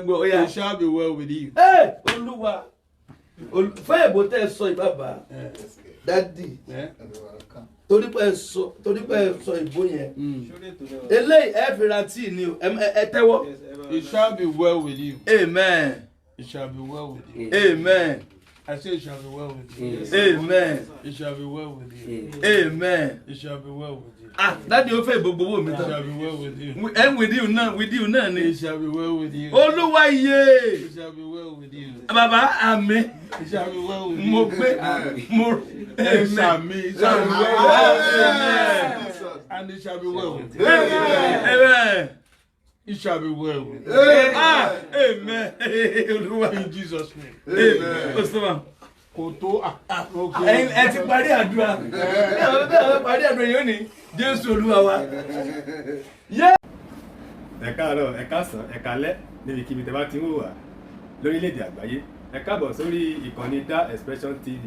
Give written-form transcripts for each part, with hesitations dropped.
Gbọ́ ó yá. It shall be well with you. Ẹ Olúwa, fún èbó tẹ́ ẹ sọ yìí, bàbá, daddy, torí pé ẹ sọ ìbò yẹn, eléyìí ẹ fi ra tíì ni o. Ẹ tẹ́wọ́. It shall be well with you. Amen. It shall be well with you. Amen. I say it shall be well with you. Amen. It shall be well with you. Amen. It shall be well with you. Ah, daddy, ó fẹ́ ìbò gbowó mi It tán. shall be well with you. Ẹ with you náà, with you náà ni. It shall be well with you. Olúwa yé. It shall be well with you. Bàbá, àmín. It shall be well with you. Mo gbé mo. Ẹ ṣàmín. It shall be well with you. Amen. And it shall be well with you. Amen. It shall be well with you. Ah, amen. Olúwa. In Jesus' name. Amen. Osama. Kò tó à. Ẹ̀yin ẹ ti parí àdúrà. Bí àwọn bẹ́ẹ̀ bá parí àdúrà yóò ní Jésù Olúwa wa. Yé. Ẹ káàárọ̀, ẹ káàsán, ẹ káalẹ́ níbikíbi tẹ́ bá ti ń wò wá lórílẹ̀‐èdè àgbáyé. Ẹ káàbọ̀ sórí ìkànnì Dá Expression TV.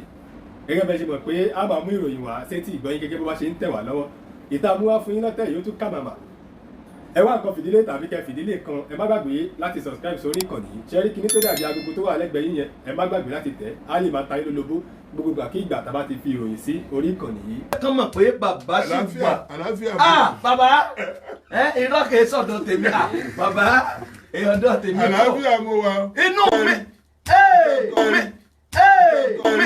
Gẹ́gẹ́ bẹ́ẹ̀ ṣe mọ̀ pé a máa mú ìròyìn wá sétí ìgbọ́yín gẹ́gẹ́ bó bá ṣe ń tẹ̀ wá lọ́wọ́. Ìta mú wá fún yín lọ́tẹ̀ yìí ó tún kà màmá. Ẹ wá nǹkan fìdílé tàbí kẹ fìdílé kan. Ẹ má gbàgbé láti subscribe sórí ìkànnì yìí. Ṣẹ́rí kíní tó dàbí agogo tó wà lẹ́gbẹ̀ẹ́ yín yẹn? Ẹ má gbàgbé láti tẹ̀ á lè máa ta yín lólobó gbogbo ìgbà kí ìgbà tá a bá ti fi ìròyìn sí orí ìkànnì yìí. Kán mọ̀ pé bàbá sì Àlàáfíà, wà. àlàáfíà. Ah, bàbá, ẹ irọ́ kìí sọ̀dọ̀ tèmi. Ah, bàbá, èèyàn tèmi kọ́. Àlàáfíà mo wà. Inú mi, ee mi, ee mi,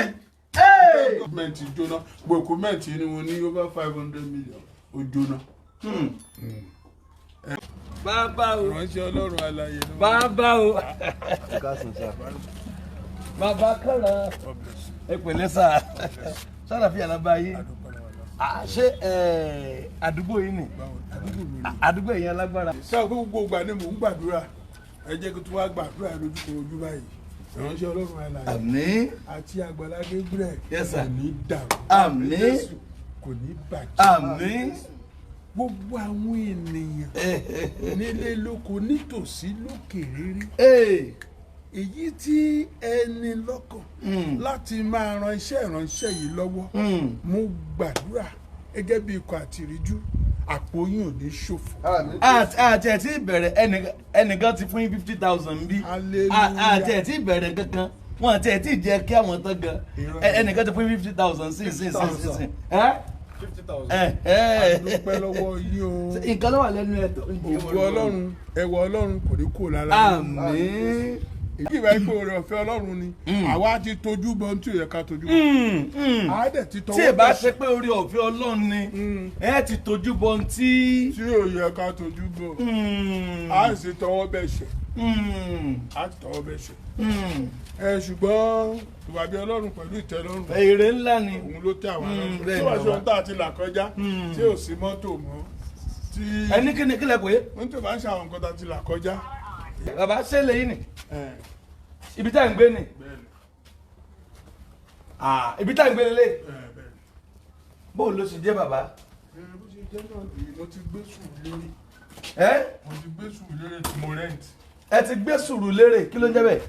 ee. Equipment jóná. Gbogbo equipment ni mo ní, over 500 million, ó jóná. Bàbá o. Ìránṣẹ́ Ọlọ́run alààyè ni wọ́n. Bàbá o. Bàbá kọ́ra. Ẹ pẹ̀lẹ́ sà, sálàfíà lábá yín. Ah, ṣé ẹ, àdúgbò yìí ni? Àdúgbò mi ni. Àdúgbò yẹn alágbára. Sọ pé gbogbo ìgbà ni mò ń gbàdúrà. Ẹ jẹ́ kí tí wàá gbàdúrà lójúkorojú báyìí. Ìránṣẹ́ Ọlọ́run alààyè Àmín. àti Àgbàlá Gabriel Yes, sir. kò ní dàrú. Àmín. Jésù kò ní bàjẹ́. Àmín. Gbogbo àwọn ènìyàn nílé lóko, nítòsí, lókè réré, èyí tí ẹni lọ́kàn láti máa ran iṣẹ́ ìránṣẹ́ yìí lọ́wọ́, mo gbàdúrà gẹ́gẹ́ bí ikọ̀ àti ìríjú, àpò yín ò ní ṣòfò. Àti ẹ̀ tí ìbẹ̀rẹ̀, ẹnìkan ti fún yín 50,000 bí. Hallelujah. Àti ẹ̀ tí ìbẹ̀rẹ̀ kankan, wọn àti ẹ̀ tí ì jẹ́ kí àwọn tán gan. Irọ́. Ẹnìkan ti fún yín 50,000 sí. Ẹ 50,000. ẹ ẹ Dúpẹ́ lọ́wọ́ yín o. Nǹkan ló wà lẹ́nu ẹ̀ tó. Ògo Ọlọ́run, ẹwà Ọlọ́run kò ní kó lára yín. Àmín. Èyí ìwà ipò rẹ̀ ọ̀fẹ́ Ọlọ́run ni àwa ti tójú bọ tí ò yẹ ká tójú bọ, àá dẹ̀ ti tọwọ́ Tí ì bá bẹ̀ṣẹ̀ ṣe pé orí ọ̀fẹ́ Ọlọ́run ni, ẹ ti tójú bọ tí. Tí ò yẹ ká tójú bọ, á sì tọwọ́ bẹ̀ṣẹ̀, á ti tọwọ́ bẹ̀ṣẹ̀. Ẹ ṣùgbọ́n ìwà bí Ọlọ́run pẹ̀lú ìtẹ́lọ́rùn, Èrè ńlá ni. òun ló tẹ́ àwọn ọlọ́run Bẹ́ẹ̀ tí ni wàá ṣe bàbá. ohun tá a ti là kọjá, tí ò sí mọ́tò mọ́, tí Ẹni kí ni kílẹ̀ pé. Wọ́n tó bá ń ṣe àwọn nǹkan tá a ti là kọjá. Bàbá, ṣé lẹ́yìn ni Ẹ̀, ibi tá à ń gbé ni? Bẹ́ẹ̀ ni. Ah, ibi tá à ń gbé lélẹ̀. Ẹ̀, bẹ́ẹ̀ ni. Bó ló ṣe jẹ́, bàbá? Ẹ, bó ṣe jẹ́ náà nìyí, mo ti gbé Sùúrùlérè. Ẹ. Mo ti gbé Sùúrùlérè tí mo rent. Ẹ ti gbé Sùúrùlérè, kí ló ń jẹ́ bẹ́ẹ̀?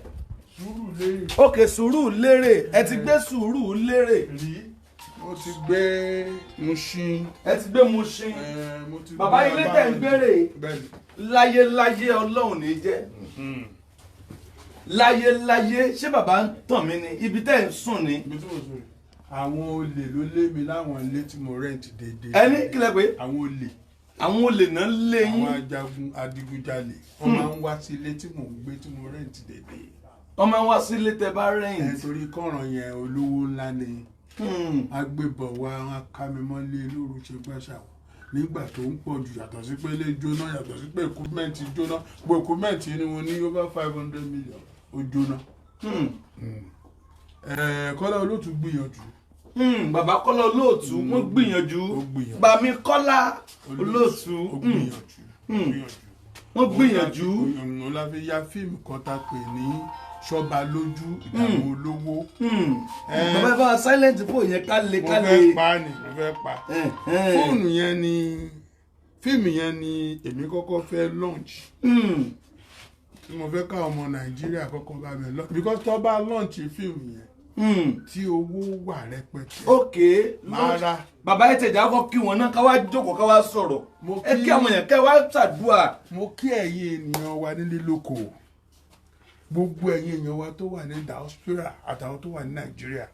Sùúrùlérè. Ok, Sùúrùlérè, ẹ ti gbé Sùúrùlérè. Rí, mo ti gbé Mushin. Ẹ ti gbé Mushin. Ẹ, mo ti Bàbá, gbé ilé tẹ̀ ń gbére. Bẹ́ẹ̀ ni. Láyéláyé, Ọlọ́run ní jẹ́ láyéláyé. Ṣé bàbá ń tàn mí ni? Ibi tẹ́ ń sùn ni? Ibi tí mo sùn rè, àwọn olè ló lé mi láwọn ilé tí mo rent déédéé. Ẹni kílẹ̀ pé? Àwọn olè. Àwọn olè náà lé Àwọn yín? ajagun adigunjalè, wọ́n máa ń wá sí ilé tí mò ń gbé, tí mo rent déédéé. Wọ́n máa ń wá sílé tẹ́ bá Ẹ rent? Torí kọ̀ràn yẹn, olówó ńlá ni. Agbébọn wa, wọn ká mi mọ́lé lóru, ṣe gbàṣà nígbà tó ń pọ̀ jù. Yàtọ̀ sí pé ilé jóná, yàtọ̀ sí pé equipment jóná, gbogbo equipment ni mo ní, over 500 million, ó jóná. Ẹ, Kọ́lá Olóòtú gbìyànjú. Bàbá Kọ́lá Olóòtú, wọ́n gbìyànjú. Ó gbìyànjú. Bàmí Kọ́lá Olóòtú. Ó gbìyànjú, ó gbìyànjú. Wọ́n gbìyànjú. Òun la fi ya fíìmù kan tá a pè ní Ṣọba Lójú Ìdààmú Olówó. Bàbá, bá silent fóònù yẹn ká lè Mo ká lè. fẹ́ pa ni, mo fẹ́ pa fóònù yẹn ni. Fíìmù yẹn ni èmi kọ́kọ́ fẹ́ launch, tí mo fẹ́ káwọn ọmọ Nàìjíríà kọ́kọ́ bá mi launch, because tó bá launch fíìmù yẹn, tí owó wà rẹpẹtẹ, máa ra. Bàbá, ẹ tẹ̀jà kọ́ kí wọn náà, ká wá jókòó, ká wá sọ̀rọ̀. Mo Ẹ kí àwọn èèyàn, kẹ́ wá ṣàdúrà. Mo kí ẹ̀yin ènìyàn wa nílé lóko. Gbogbo ẹ̀yin èèyàn wa tó wà ní diaspora àtàwọn tó wà ní Nàìjíríà,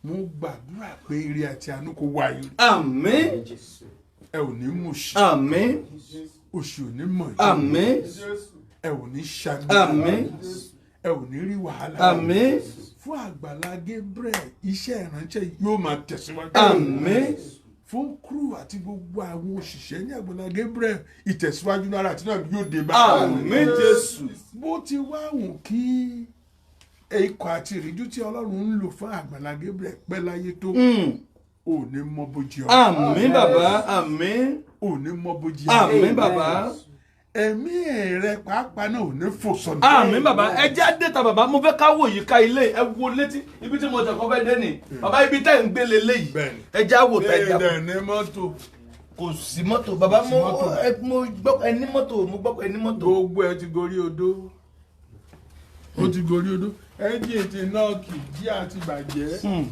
mo gbàdúrà pé ire àti àánú kó wá yín. Àmín. Ẹ ò ní mùṣí. Àmín. Òṣì ò ní mọ̀ yín. Àmín. Ẹ ò ní ṣàgbé. Àmín. Ẹ ò ní rí wàhálà. Àmín. Fún Àgbàlá Gabriel, iṣẹ́ ìránṣẹ́ yóò máa tẹ̀síwájú. Àmín. Fún crew àti gbogbo àwọn òṣìṣẹ́ ní Àgbàlá Gabriel, ìtẹ̀síwájú náírà àti náà yóò dé bá. Àmín Jésù. Bó ti wá wù kí ikọ̀ àti ìríjú tí Ọlọ́run ń lò fún Àgbàlá Gabriel pẹ́ láyé tó, ò ní mọ bójì ọ. Àmín bàbá. Àmín. Ò ní mọ bójì ọ. Àmín bàbá. Ẹ̀mí rẹ pàápàá náà ò ní fò sọnù. Àmín bàbá. Ẹ jẹ́ àdéta bàbá, mo fẹ́ ká wò yìí ká ilé ẹ wo létí ibi tí mo tẹ̀ kọ́ fẹ́ dé ni bàbá, ibi tẹ́ ń gbélé léyìí. Bẹ́ẹ̀ni. Ẹ jẹ́ àwò tẹ̀ ẹ jà. Bẹ́ẹ̀ ní mọ́tò. Kò sí mọ́tò bàbá. Sí Mo mọ́tò. Mo gbọ́ ẹ ní mọ́tò, mo gbọ́ ẹ ní mọ́tò. Gbogbo ẹ ti gorí odó, ó ti gorí odó, ẹ́ńjìn ti knock, jíà ti bàjẹ́.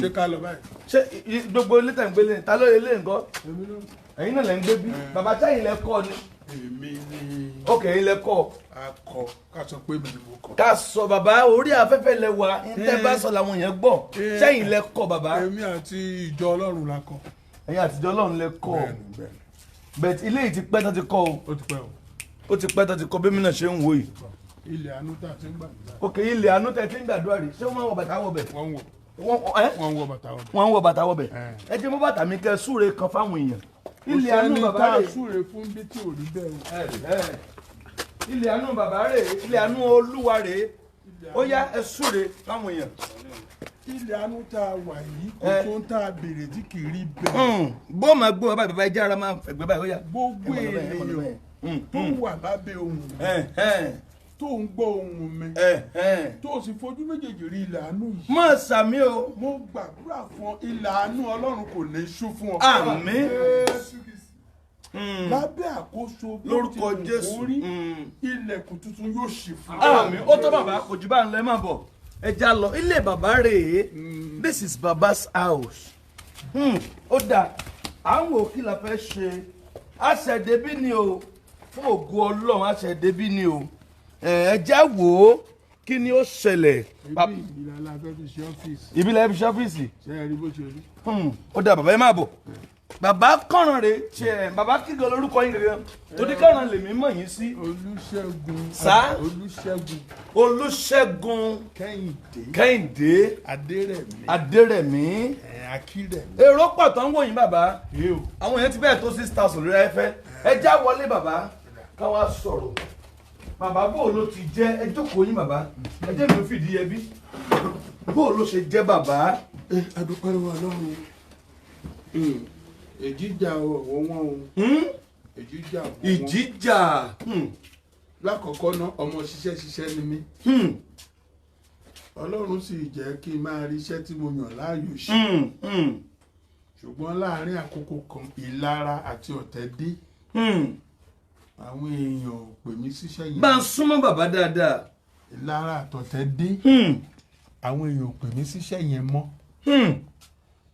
Ṣé ká lọ báyìí? Ṣé gbogbo ilé tẹ̀ ń gbélé ni ta ló lè lé nǹkan? Èmi náà. Ẹ̀yin náà lẹ́ ń gbé bí bàbá, táyìn lẹ kọ́ ni? Èmi ni. Ok, ẹ̀yin lẹ kọ́. Akọ, ká sọ pé mi ni mo kọ. Ká sọ bàbá, orí afẹ́fẹ́ lẹ wà, ń tẹ́ bá sọ làwọn èèyàn gbọ́. Sẹ́yìn lẹ kọ́ bàbá? Èmi àti ìjọ Ọlọ́run la kọ. Ẹ̀yin àtijọ́ Ọlọ́run lẹ kọ́? Bẹ́ẹ̀ni, bẹ́ẹ̀ni. Bẹ́ẹ̀ ilé yìí ti pẹ́ tán ti kọ́ o. Ó ti pẹ́ o. Ó ti pẹ́ tán ti kọ́ bí mi náà ṣe ń wò yìí. Ilẹ̀ àánú tá a ti ń gbàdúrà. Ok, ilẹ̀ àánú tẹ̀ tí ń gbàdúrà rí, ṣé wọ́n máa ń wọ bàtà wọ bẹ̀? Wọ́n ń wọ. Wọ́n ẹ́ Wọ́n ń wọ bàtà wọn. Wọ́n ń wọ bàtà wọ bẹ̀. Eh. Ẹ jẹ́ mọ́ bàtà mi kẹ́ súre kan fáwọn èèyàn. Ilẹ̀ Kò àánú sẹ́ni bàbá tá a rè. súre fún bí tí ò rí bẹ́ẹ̀ o. Ilẹ̀ àánú bàbá rè, ilẹ̀ àánú Olúwa rè. Ó yá, ẹ súre fáwọn èèyàn. Ilẹ̀ àánú tá a wà yìí, kò Eh. tó ń tá a béèrè tí kì í rí bẹ́ẹ̀. Bó máa gbó bàbá, bàbá ẹ jẹ́ ara máa fẹ̀gbẹ́ báyìí, ó yá. Gbogbo Ẹ mọ̀ lọ bẹ́ẹ̀, ẹ mọ̀ lọ ènìyàn bẹ́ẹ̀. tó wà lábẹ́ ohùn mi, tó ń gbọ́ ohùn mi, tó sì fojú méjèèjì rí ilẹ̀ àánú yìí, Mọ̀ sàmí o. mo gbàdúrà fún ọ, ilẹ̀ àánú Ọlọ́run kò ní ṣú fún ọ. Àmín. Lábẹ́ àkóso bó ti Lórúkọ wù kó Jésù. rí, ilẹ̀kùn tuntun yóò ṣí fún ọ. Àmín. Ó tó bàbá, kò jù bá ń lọ, ẹ má bọ̀. Ẹ já lọ ilé bàbá rèé. This is baba's house. Ó dà, à ń wò kí la fẹ́ ṣe. Àṣẹ̀débí ni o, fún ògo Ọlọ́run, àṣẹ̀débí ni o. Ẹ já wò ó, kí ni ó ṣẹlẹ̀. Ibi ìlà la fẹ́ fi ṣe ọ́fíìsì. Ibi la fi ṣe ọ́fíìsì. Ṣé ẹ rí bó ṣe rí? Ó dà bàbá, ẹ má bọ̀. Bàbá kọ̀ràn rè ṣe, bàbá kígan lórúkọ yín gangan, torí kọ̀ràn lèmi mọ̀ yín sí. Olúṣẹ́gun. Sá? Olúṣẹ́gun. Olúṣẹ́gun. Kẹ́hìndé. Kẹ́hìndé. Adérẹ̀mí. Adérẹ̀mí. Ẹ̀ Akírẹ̀mí. Èrò pọ̀ tó ń wò yín bàbá. Yóò. Àwọn èèyàn ti bẹ́ẹ̀ tó 6,000 lórí afẹ́fẹ́. Ẹ já wọlé bàbá, ká wá sọ̀rọ̀ bàbá. Bó ló ti jẹ́? Ẹ jókòó yín bàbá, ẹ jẹ́ mi ò fìdí ẹbí. Bó ló ṣe jẹ́ bàbá? Ẹ adúpẹ́ lọ́wọ́ Ọlọ́run. Èjìjà ọ̀wọ́ wọn o. Èjìjà ọ̀wọ́ wọn. Ìjìjà. Lákọ̀ọ́kọ́ ná, ọmọ ṣiṣẹ́ ṣiṣẹ́ ni mí. Ọlọ́run sì jẹ́ kí n máa rí iṣẹ́ tí mo yàn láàyò ṣe. Ṣùgbọ́n láàárín àkókò kan, ìlara àti ọ̀tẹ̀ dé. Àwọn èèyàn ò pè mí síṣẹ́ yẹn. Bá ń súnmọ́ bàbá dáadáa. Ìlara àtọ̀tẹ̀ dé. Àwọn èèyàn ò pè mí síṣẹ́ yẹn mọ́.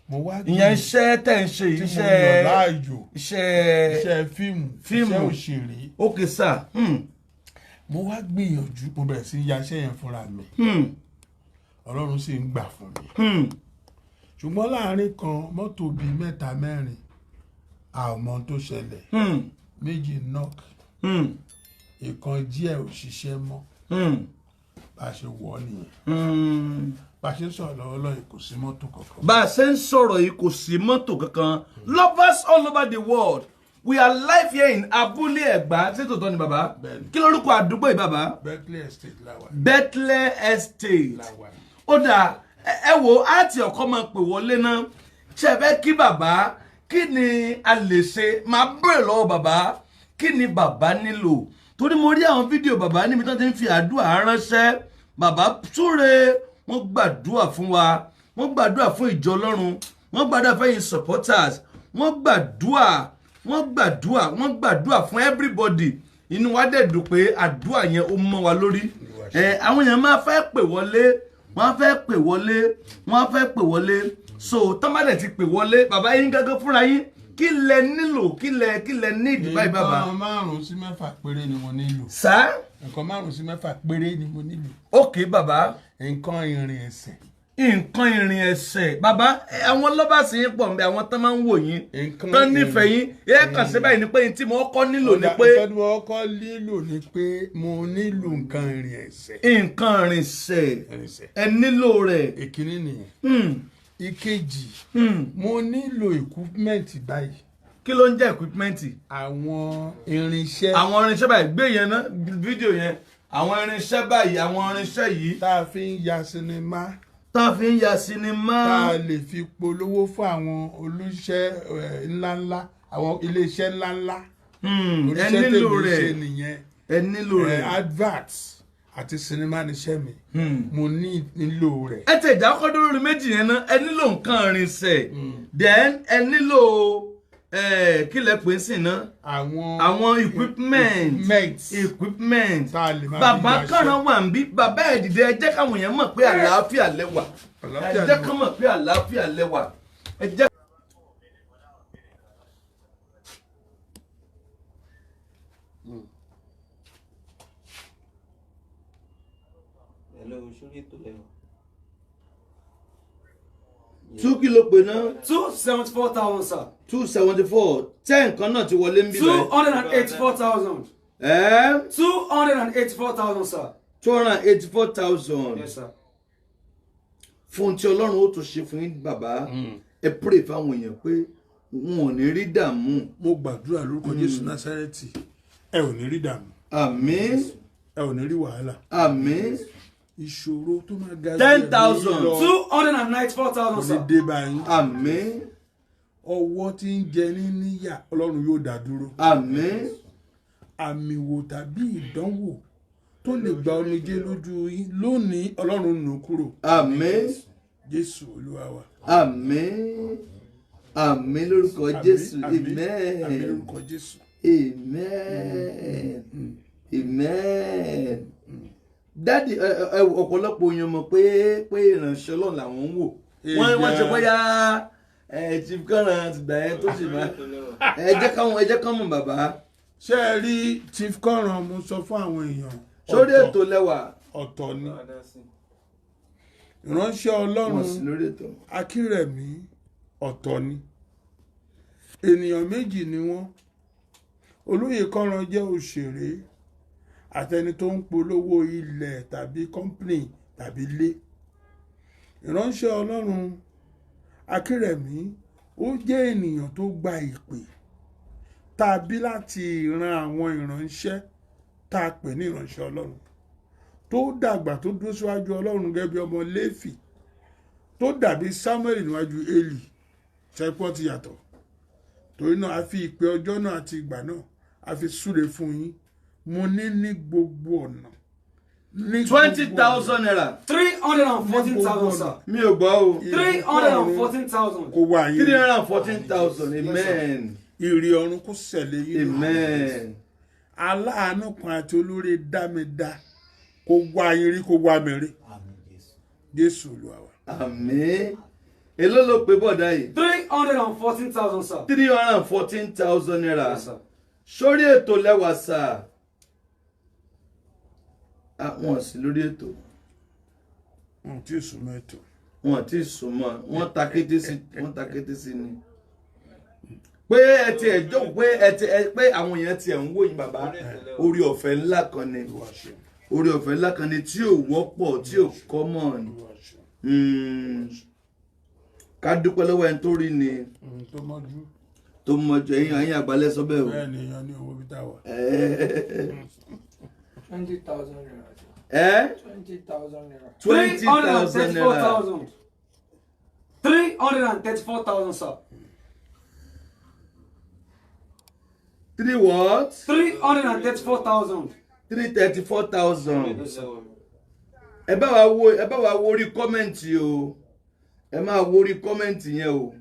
Mo wá Ìyẹn iṣẹ́ tẹ̀ ń ṣe yìí, tí mo yàn iṣẹ́ láàyò, iṣẹ́ iṣẹ́ fíìmù, Fíìmù. iṣẹ́ òṣèré. Ok sir. Mo wá gbìyànjú, mo bẹ̀rẹ̀ sí í ya iṣẹ́ yẹn fúnra mi. Ọlọ́run sì ń gbà fún mi. Ṣùgbọ́n láàárín kan, mọ́tò bíi mẹ́ta mẹ́rin, a ò mọ ohun tó ṣẹlẹ̀. Méjì knock, ìkan díẹ̀ ò ṣiṣẹ́ mọ́. Bá a ṣe wọ̀ ọ́ nìyẹn. Bá a ṣe ń sọ̀rọ̀ lọ́wọ́lọ́wọ́ yìí, kò sí mọ́tò kankan. Bá a ṣe ń sọ̀rọ̀ yìí, kò sí mọ́tò kankan. Lovers all over the world, we are live here in Abúlé Ẹ̀gbá. Ṣé tòótọ́ ni bàbá? Bẹ́ẹ̀ni. Kí lórúkọ àdúgbò yìí bàbá? Berkeley Estate làwà. Bethlehem Estate. Làwà. Ó dà, ẹ wo àti ọkọ máa pè wọlé náà. Ṣe fẹ́ kí bàbá, kí ni a lè ṣe? Máa bèrè lọ́wọ́ bàbá kí ni bàbá nílò, torí mo rí àwọn fídíò bàbá níbi tí wọ́n ti ń fi àdúrà ránṣẹ́. Bàbá súre, wọ́n gbàdúrà fún wa, wọ́n gbàdúrà fún ìjọ Ọlọ́run, wọ́n gbàdúrà fẹ́yìn supporters, wọ́n gbàdúrà, wọ́n gbàdúrà, wọ́n gbàdúrà fún everybody. Inú wa dẹ̀ dùn pé àdúrà yẹn ó mọ́ wa lórí. Ẹ àwọn èèyàn máa fẹ́ pè wọlé, wọ́n á fẹ́ pè wọlé, wọ́n á fẹ́ pè wọlé. So tọ́mọdé ti pè wọlé, bàbá yín gángan fúnra yín. Kí lẹ nílò, kí lẹ ní ìdí báyìí, bàbá? Nǹkan márùn-ún sí mẹ́fà péré ni mo nílò. Sá. Nǹkan márùn-ún sí mẹ́fà péré ni mo nílò. Ok, bàbá. Nǹkan ìrìn ẹsẹ̀. Nǹkan ìrìn ẹsẹ̀, bàbá. Àwọn lọ́bàṣì yín pọ̀ nbẹ, àwọn tán máa ń wò yín, Nǹkan tán nífẹ̀ẹ́ yín. Ẹ kàn sí báyìí ni pé tí mo kọ́ nílò ni pé Nǹkan tí mo kọ́ nílò ni pé mo nílò nǹkan ìrìn ẹsẹ̀. Nǹkan ìrìnsẹ̀. Ìrìnsẹ̀. Ẹ nílò rẹ̀. Ìkíní nìyẹn. Ìkejì, mo nílò equipment báyìí. Kí ló ń jẹ́ equipment? Àwọn irinṣẹ́. Àwọn irinṣẹ́ báyìí, gbé yẹn ná, fídíò yẹn. Àwọn irinṣẹ́ báyìí, àwọn irinṣẹ́ yìí tá a fi ń ya sinimá, tá a fi ń ya sinimá, tá a lè fi polówó fún àwọn olùṣẹ́ ńláńlá, àwọn iléeṣẹ́ ńláńlá. Ẹ Oníṣẹ́ nílò tèmi rẹ̀. ṣe nìyẹn. Ẹ nílò rẹ̀. Advert àti sinimá níṣẹ́ mi. Mo ní nílò rẹ̀. Ẹ tẹ̀ ìjà kọ́ lórí méjì yẹn náà. Ẹ nílò nǹkan ìrìnsẹ̀, then ẹ nílò kí lẹ pè é sìn náà? Àwọn Àwọn equipment. Equipment. Equipment. Tá a lè máa fi Bàbá ya iṣẹ́. kànáà wà ń bí. Bàbá, ẹ dìde, ẹ jẹ́ káwọn èèyàn mọ̀ pé àlàáfíà lẹ́wà. Ẹ Àlàáfíà jẹ́ lẹ́wà. kán mọ̀ pé àlàáfíà lẹ́wà. Ẹ jẹ́. Hello, sórí ètò lẹ́wọ̀. Two kí ló pè náà? 274,000, sir. 274. Ten kan náà ti wọlé ń bí Two báyìí. hundred and eighty-four thousand. Ẹ́ 284,000, sir. 284,000. Yes, sir. Fún tí Ọlọ́run ó tún ṣe fún yín, bàbá, ẹ pray fáwọn èèyàn pé wọn ò ní rí dààmú. Mo gbàdúrà lórúkọ Jésù Násárẹ́tì, ẹ ò ní rí dààmú. Àmín. Ẹ ò ní rí wàhálà. Àmín. Ìṣòro tó máa ga ju 10,000. ẹ̀mí lọ 294,000, kò ní sir. dé báyìí. Àmín. Ọwọ́ tí ń jẹ ní níyà, Ọlọ́run yóò dá dúró. Àmín. Àmì wò tàbí ìdánwò tó lè gba omijé lójú yín lónìí, Ọlọ́run nù kúrò. Àmín. Jésù Olúwa wa. Àmín, àmín lórúkọ Jésù. Àmín, àmín Amen. lórúkọ Jésù. Amen, amen. Daddy, ẹ ẹ ọ̀pọ̀lọpọ̀ èèyàn mọ̀ pé ìránṣẹ́ Ọlọ́run làwọn ń wò. Wọ́n ṣe bóyá ẹ Chief Kànràn ti gbà yẹn tó sì máa ẹ jẹ́ káwọn mọ̀, bàbá. Ṣé ẹ rí Chief Kànràn, mo sọ fún àwọn èèyàn, Sórí ètò lẹ́wà. Ọ̀tọ̀ ni ìránṣẹ́ Ọlọ́run. Wọ́n sí lórí ètò. Akínrẹ̀mí ọ̀tọ̀ ni. Ènìyàn méjì ni wọ́n. Olóyè Kànràn jẹ́ òṣèré àtẹni tó ń polówó ilẹ̀ tàbí company tàbí ilé. Ìránṣẹ́ Ọlọ́run Akínrẹ̀mí, ó jẹ́ ènìyàn tó gba ìpè tàbí láti ìran àwọn ìránṣẹ́ tá a pè ní ìránṣẹ́ Ọlọ́run, tó dàgbà, tó dúró síwájú Ọlọ́run gẹ́gẹ́ bí ọmọ Léfì, tó dàbí Samuel níwájú Eli. Ṣẹ́pọ̀ ti yàtọ̀. Torí náà, a fi ìpè ọjọ́ náà àti ìgbà náà, a fi súre fún yín. Mo ní ní gbogbo ọ̀nà, ní twenty gbogbo thousand naira. 314,000, sir. Mi ò gbọ́ o. 314,000. Kó wá yín. 314,000. Amen. Ìrì ọ̀run kó ṣẹlẹ̀ yín. Amen. Aláàánú kan àti olóore dámidá kó wá yín rí, kó wá mi rí. Jésù Olúwa wa. Àmín. Èló ló pé bọ̀dá yìí? 314,000, sir. 314,000 naira. Yes, sir. Sórí ètò lẹ́wà, sà. Wọn sì lórí ètò. Wọn ò tí ì súnmọ́ ètò. Wọn ti súnmọ́, wọ́n ta kété sí, wọ́n ta kété sí ni pé ẹ ti ẹ jókòó, pé ẹ ti ẹ pé àwọn èèyàn tiẹ̀ ń wò yín, bàbá. Orí ọ̀fẹ́ ńlá kan ni, Olúwa ṣeun. orí ọ̀fẹ́ ńlá kan ni tí ò wọ́pọ̀, tí ò common. Olúwa ṣeun. Ká dúpẹ́ lọ́wọ́ ẹni tó rí ni Tó mọ́jú. Tó mọ̀jọ. Ẹ̀yìn àgbálẹ̀ sọ bẹ́ẹ̀ o. Bẹ́ẹ̀ ni, èèyàn ní owó bí tá a wà. 20,000 naira. Ẹ 20,000 naira. 20,000 naira. 334,000. 334,000, sir. Three what? 334,000. 334,000. Ẹ bá wa wo orí comment o. Ẹ máa wo orí comment yẹn o.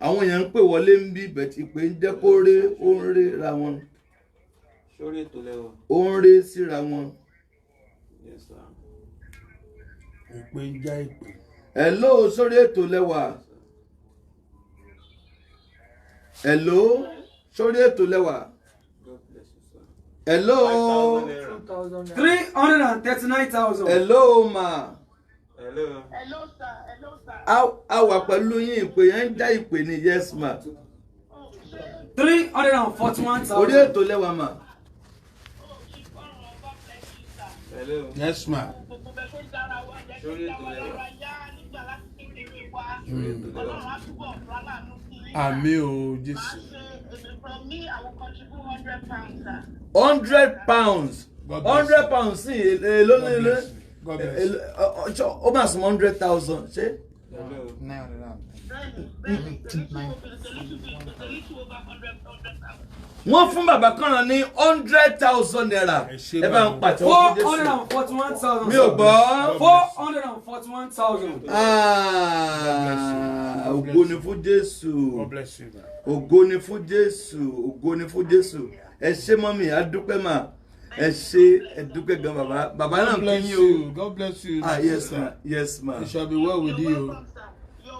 Àwọn èèyàn ń pè wọlé ń bí bẹ̀tì, ìpè ń jẹ́ kó ré, ó ń ré ra wọn. Sórí ètò lẹ́wọ̀. Ó ń ré síra wọn. Yes, sir. Ìpè ń já ìpè. Hello, sórí ètò lẹ́wà. Hello, sórí ètò lẹ́wà. God bless you, sir. Hello. 5,000 naira. 2,000 naira. 339,000. Hello ma. Hello. Hello, sir. Hello, sir. A wà pẹ̀lú yín, ìpè yẹn ń já ìpè ní. Yes ma. Oh, ṣé 341,000. Orí ètò lẹ́wà ma. oh, God bless you, sir. Hello. Yes ma. Gbogbo bẹ́ẹ̀ ṣe ń dára wa, jẹ́ Sórí kí ètò dá wa lẹ́wà. lára yá nígbà láti kékeré wa. Sórí ètò lẹ́wà. Ọlọ́run á túbọ̀ rán láàánú sí yín, sir. Àmín o Màá Jésù. ṣe èmi from me, I will contribute £100, sir. £100. God bless Hundred you. pounds sí èló God ní bless you. God bless you. ó máa sún 100,000 ṣé. Hello. Bẹ́ẹ̀ni, bẹ́ẹ̀ni, it's a little bit, it's a little over 100,000. Wọ́n fún bàbá kan ní ₦100,000. Ẹ ṣé Ẹ bá ń bàbá. pàtẹ́wọ́ Four fún Jésù. 141,000. Mi ò gbọ́. 441,000. Ah, ògo ni fún Jésù. God bless you ma. Ògo ni fún Jésù, ògo ni fún Jésù. Ẹ ṣé mummy, adúpẹ́ mà. Ẹ ṣé, ẹ dúpẹ́ gan bàbá. Bàbá náà God kí bless yín o. you. God bless you. Ah, yes ma, yes ma. It shall be well with You're you. welcome, sir. You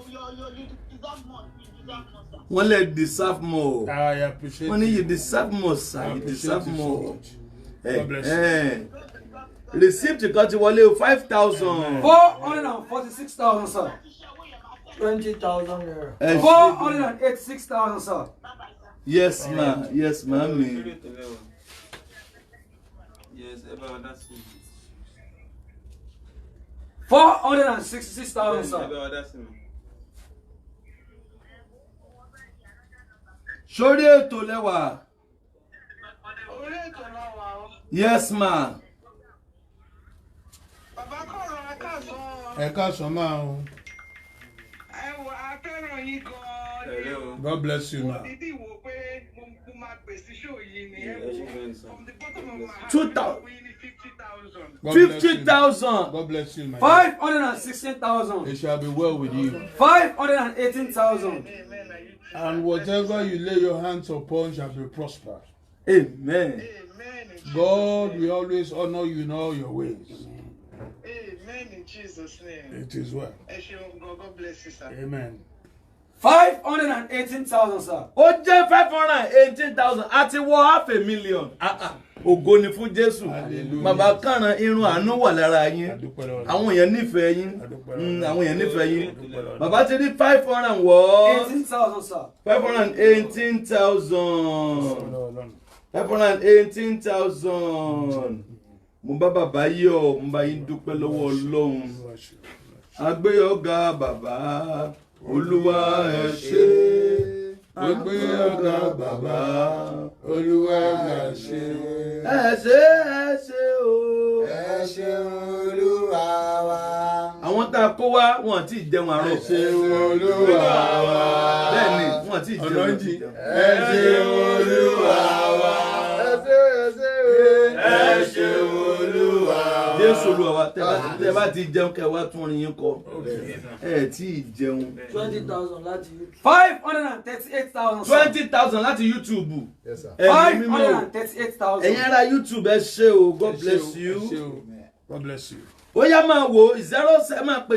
deserve more. You deserve more, sir. Wọ́n lẹ deserve more. I appreciate Wọ́n ní you you. deserve more, sir. I You appreciate deserve you so more. much. Eh, God bless you. eh. Receipt kan ti wọlé o, 5,000. 446,000, sir. 20,000 naira. Ẹ ṣé. 486,000, sir. Yes ma, yes ma Sórí mi. ètò lẹ́wà. Yes, ẹ bá wa dá sí i. 466,000, Ẹ sir. bá wa dá sí i. Sórí ètò lẹ́wà. Orí ètò náà wà o. Yes ma. Bàbá kọ̀ọ̀rọ̀ ẹ káàsán. Ẹ káàsán máa o. Ẹ wò, a fẹ́ràn yín gan-an ni. Hello. God bless you ma. Dídì wò pé mo máa pè sí show yìí ni. Ẹ Ẹ ṣé wò, gan sir. from the bottom of my heart, 2,000. mo fún yín ní 50,000. God bless Fifty you. thousand. God bless you my dear. 516,000. It shall be well with you. 518,000. Amen. Are you too? And whatever you lay your hands upon shall be prospered. Amen. Amen. In Jesus' God name. will always honor you in all your ways. Amen in Jesus' name. It is well. Ẹ ṣeun gan. God bless you, sir. Amen. 518,000, sir. Ó jẹ́ 518,000, àti wọ half a million. Ah, ah. Ògo ni fún Jésù. Hallelujah. Bàbá kàrán, irun àánú wà lára yín. Adúpẹ́ lọ́wọ́ Ọlọ́run. Àwọn èèyàn nífẹ̀ẹ́ yín. Adúpẹ́ Àwọn èèyàn nífẹ̀ẹ́ yín. Adúpẹ́ lọ́wọ́ Ọlọ́run. Bàbá ti rí five hundred and what? 18,000, sir. 518,000. Lọ́wọ́ Ọlọ́run. 518,000. Mo bá bàbá yọ̀, mo bá yín dúpẹ́ lọ́wọ́ Ọlọ́run. Olúwa ṣe. Agbéyọ̀gá bàbá, Olúwa ẹ ṣé. Agbéyọ̀gá bàbá, Olúwa ẹ ṣé. Ẹ ṣé, ẹ ṣé o. Ẹ ṣeun Olúwa wa. Àwọn tá a kó wá, wọn àti ìjẹun àárọ̀. Ẹ ṣeun Olúwa wa. Bẹ́ẹ̀ ni, wọn àti ìjẹun. Ọ̀nà jì. Ẹ ṣeun Olúwa wa. Ẹ ṣé, ẹ ṣé o. Ẹ ṣeun Olúwa wa. Jésù Olúwa wa. Tẹ́ bá ti jẹun, kẹ́ wá tún orin yín kọ. Ẹ tí ì jẹun. 20,000 láti YouTube. 538,000, sir. 20,000 láti YouTube. Yes, sir. Ẹ̀mí Five mímọ́ hundred o. and thirty-eight thousand. Ẹ̀yin ará YouTube, ẹ ṣé o. God Ẹ ṣé bless o, you. ẹ ṣé o. God bless you. Ó yá, máa wo zero seven, máa pè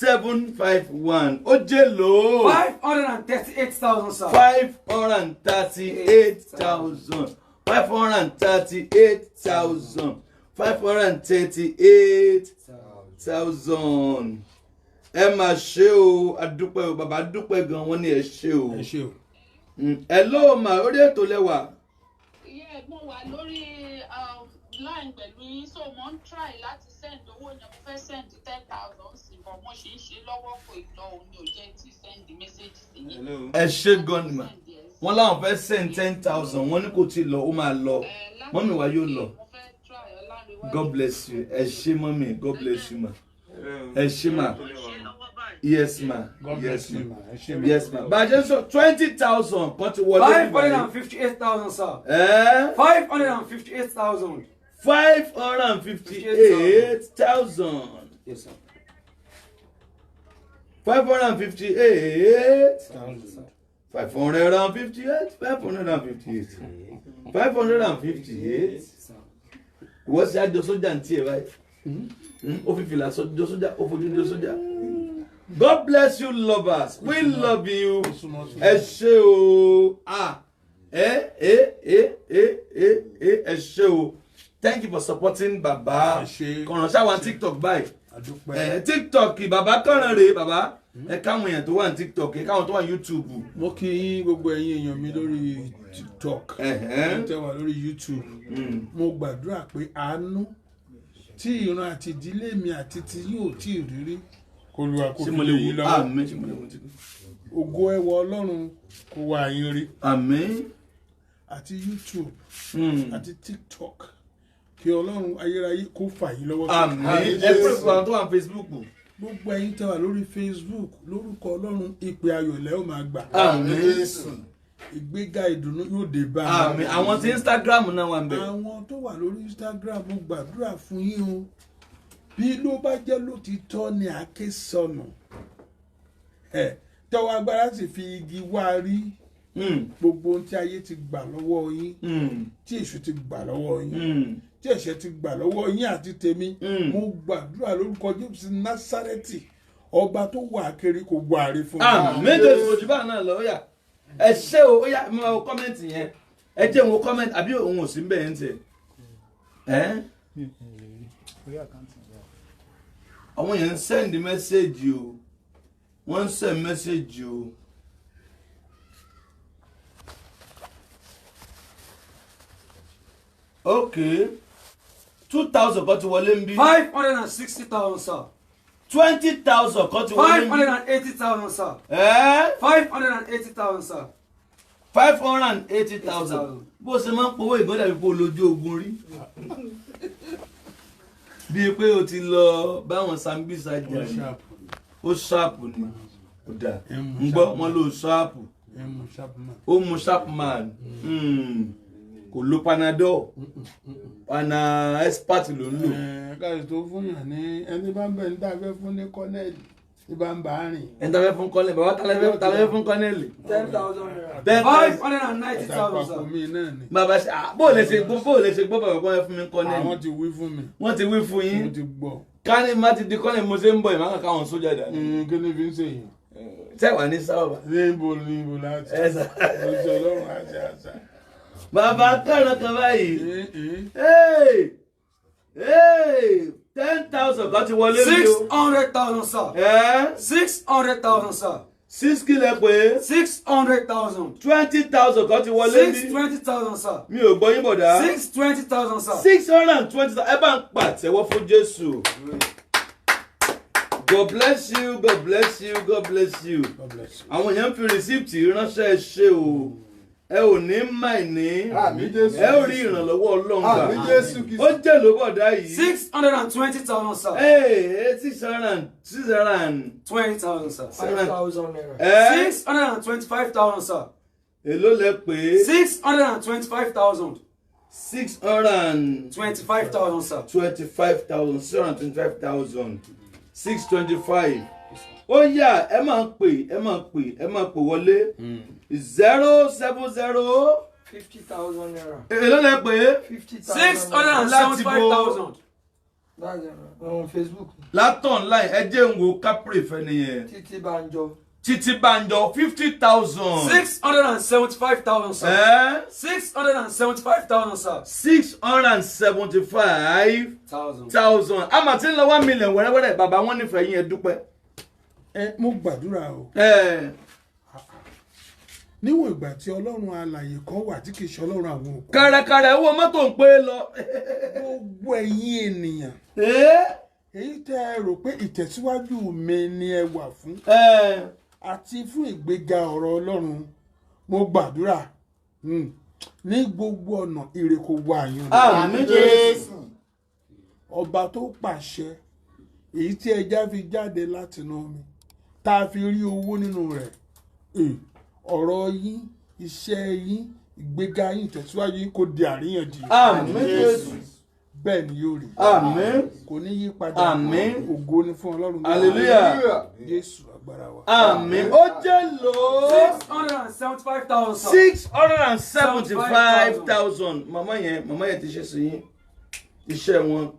07054900751. Ó jẹ́ lò ó. 538,000, sir. 538,000, 538,000, 538,000. Ẹ máa ṣe o, adúpẹ́ o, bàbá dúpẹ́ gan, wọ́n ní ẹ ṣe o. Ẹ ṣé o. Hello ma, orí ètò lẹ́wà. Yeah, mo wà lórí line pẹ̀lú yín, so mo ń try láti send owó yẹn. Mo fẹ́ send 10,000 sí, but mo ṣe ń ṣe lọ́wọ́, kò ì lọ, òun ni ò jẹ́ tí send message sí yín. Hello. Ẹ ṣé gan ni mà. Wọ́n láwọn fẹ́ send 10,000, wọ́n ní kò tí ì lọ, ó máa lọ. Mummy wa, yóò lọ. Mo fẹ́ try Ọlánrewájú. God bless you. Ẹ ṣé mummy, God bless you ma. Hello. Ẹ ṣé ma. Yes ma. God Yes bless ma. you ma. Ẹ ṣé ma. Yes ma. Bá a ṣe ń sọ, 20,000 kan ti wọlé Five nígbà hundred yìí. and fifty-eight thousand, sir. Ẹ́ 558,000. 558,000. Yes, sir. 558. Thousand. 558, 558, 558. Ìwọ sí àjọ sójà ń tiẹ̀ báyìí. Ó fi fìlà jọ sójà, ó fojú jọ sójà. God bless you lovers, we love you. Ẹ ṣé o. Ah, ẹ ẹ ẹ ẹ ẹ ẹ ẹ ṣé o. Thank you for supporting Baba Kànràn. Ṣáwọn TikTok báyìí. TikTok Baba Kànràn rèé bàbá. Ẹ káwọn èèyàn tó wà ní TikTok, ẹ káwọn tó wà ní YouTube. Mo kí yín gbogbo ẹ̀yin èèyàn mi lórí TikTok, ẹ tẹ́ wà lórí YouTube. Mo gbàdúrà pé àánú tí ìran àti ìdílé mi àti ti yóò tí ì rírí kó lu àkókò yìí lọ́wọ́. Ògo ẹwà Ọlọ́run kó wá yín rí. Àmín. Àti YouTube àti TikTok, kí Ọlọ́run ayérayé kó fà yín lọ́wọ́. Àmín. Ẹ pè fún àwọn tó wà ní Facebook. Gbogbo ẹ̀yin tẹ́ wà lórí Facebook, lórúkọ Ọlọ́run ìpè ayọ̀ lẹ́ ó máa gbà. Àmín. Ìgbéga ìdùnnú yóò dé bá a. Àmín. Àwọn tí Instagram náà wà ń bẹ̀. Àwọn tó wà lórí Instagram, mo gbàdúrà fún yín o. Bí ló bá jẹ́ lótìtọ́ ni àáké sọnù, tọwọ́ agbára sì fi igi wá rí. Gbogbo ohun tí ayé ti gbà lọ́wọ́ yín, tí èṣù ti gbà lọ́wọ́ yín, tí ẹ̀ṣẹ̀ ti gbà lọ́wọ́ yín àti tèmi, mo gbàdúrà lórúkọ Jésù Násárẹ́tì, ọba tó wà kiri kò wà rí fún mi. Àmín. Jésù ojú bá náà lọ, ó yá ẹ ṣé o. Ó yá, mo máa wo kọ́mẹ́ǹtì yẹn. Ẹ jẹ́ òun kọ́mẹ́ǹtì àbí òun ò sí ń bẹ̀ yẹn tiẹ̀. Àwọn yẹn ń sẹ́ndì mẹ́sẹ̀gì o, wọ́n ń send mẹ́sẹ̀gì o. Ok, 2,000 kan ti wọlé ń bí. 560,000 sir. 20,000 kan ti wọlé ń bí. 580,000 sir. 580,000 sir. 580,000. Bó ṣe máa ń powó ìgbọ́dọ̀ bí kò lójú ogun rí. Bíi pé o ti lọ báwọn Sambisa jà ní. Ó ṣáàpù ni. Ó dà. Ń gbọ́ wọn ló ṣáàpù. Ó mu Chapman. Kò lo Panadol. Pana expert ló ń lò. Káàsì tó fún yàn ní ẹni bá ń bẹ̀ ní tàbí fún ní kọ́nẹ́ẹ̀lì ní bá ń bá a rìn. Ẹni tàbí fún kọ́nẹ́ẹ̀lì, bàbá tàbí fún kọ́nẹ́ẹ̀lì. 10,000 naira. 590,000 sir. Mi náà ni. Bàbá ṣe bó lè ṣe gbọ́, bó lè ṣe gbọ́ bàbá kọ́ fún mi kọ́nẹ́ẹ̀lì. Àwọn ti wí fún mi. Wọ́n ti wí fún yín. Mo ti gbọ́. Ká ní má ti di kọ́nẹ́ẹ̀lì mo ṣe ń bọ̀ ìmọ̀ àkàkọ́ àwọn sójà dání. Kí ni fi ń ṣe yìí? Ṣé wà ní sábà? Níbo níbo láti. Oṣù Ọlọ́run àti àṣà. Bàbá Kànràn kan báyìí. 10,000 kan ti wọlé mi o. 600,000 sir. 600,000 sir. 6 kílẹ̀ pé. 600,000. 20,000 kan ti wọlé mi. 620,000 sir. Mi ò gbọ́ yín bọ̀dá. 620,000 sir. 620,000. Ẹ bá ń pàtẹ́wọ́ fún Jésù. God bless you, God bless you, God bless you. Àwọn èèyàn ń fi rìsíptì ránṣẹ́ ṣe o. Ẹ ò ní máì ní. Ẹ ò rí ìrànlọ́wọ́ Ọlọ́run gbà. Ó jẹ́ ló bọ̀dá yìí. 620,000 sir. 620,000 sir. 5,000 naira. 625,000 sir. Èló lẹ pé. 625,000. 625,000 sir. 25,000. 625,000. 625. Ó yá, ẹ máa pè, ẹ máa pè, ẹ máa pè wọlé. 070. 50,000 naira. Èló lẹ pé. 50,000. 675,000. That's on Facebook. Látọ̀ online, ẹ jẹ́ n wo Capri fẹ́ nìyẹn. Títí Banjo. Títí Banjo 50,000. 675,000 sir. 675,000 sir. 675,000. A máa ti ń lọ 1 million wẹ́rẹ́wẹ́rẹ́, bàbá wọn nífẹ̀ẹ́ yín, ẹ dúpẹ́. Ẹ mo gbàdúrà o. Níwọ̀n ìgbà tí Ọlọ́run alààyè kan wà tí kì í ṣe Ọlọ́run àwọn òkú. Kàràkàrà owó mọ́tò ń pé lọ. Gbogbo ẹ̀yin ènìyàn. Èyí tẹ́ ẹ rò pé ìtẹ̀síwájú mi ni ẹ wà fún. Àti fún ìgbéga ọ̀rọ̀ Ọlọ́run, mo gbàdúrà ní gbogbo ọ̀nà ire kó wá yín. Àmín Jésù. Ọba tó pàṣẹ èyí tí ẹja fi jáde látinú mi tá a fi rí owó nínú rẹ̀, ọ̀rọ̀ yín, iṣẹ́ yín, ìgbéga yín, ìtẹ̀síwájú yín kò di àríyànjiyàn. Àmín Jésù. Bẹ́ẹ̀ ni yóò rí. Àmín. Kò ní yí padà. Àmín. Ògo ni fún Ọlọ́run. Hallelujah. Jésù agbára wa. Àmín. Ó jẹ́ lò ó. 675,000. 675,000. Màmá yẹn ti ṣe sí yín. Iṣẹ́ wọn.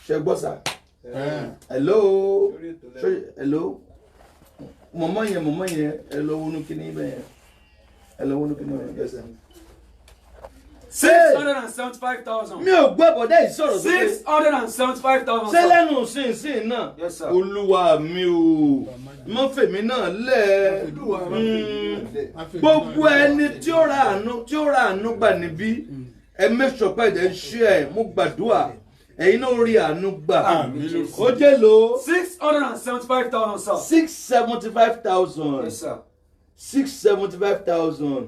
Ṣé gbọ́ sà? Hello. Ṣé hello, mọ̀mọ́ yẹn, mọ̀mọ́ yẹn, ẹ lọ wọnú kíní bẹ́ẹ̀ yẹn, ẹ lọ wọnú kíní bẹ́ẹ̀ yẹn. Yes, sir. 675,000. Mi ò gbọ́ bọ̀dá yìí sọ̀rọ̀ sókè. 675,000. Ṣé lẹ́nu sínsìn náà? Yes, sir. Olúwa mi ò mọ fèmí náà lẹ̀. Gbogbo ẹni tí ó ra àánú, tí ó ra àánú gbà níbí, ẹ make sure pé ẹ ṣe ẹ. Mo gbàdúrà, ẹ̀yin náà rí àánú gbà. Ó jẹ́ lo 675,000, sir. 675,000. Yes, sir. 675,000.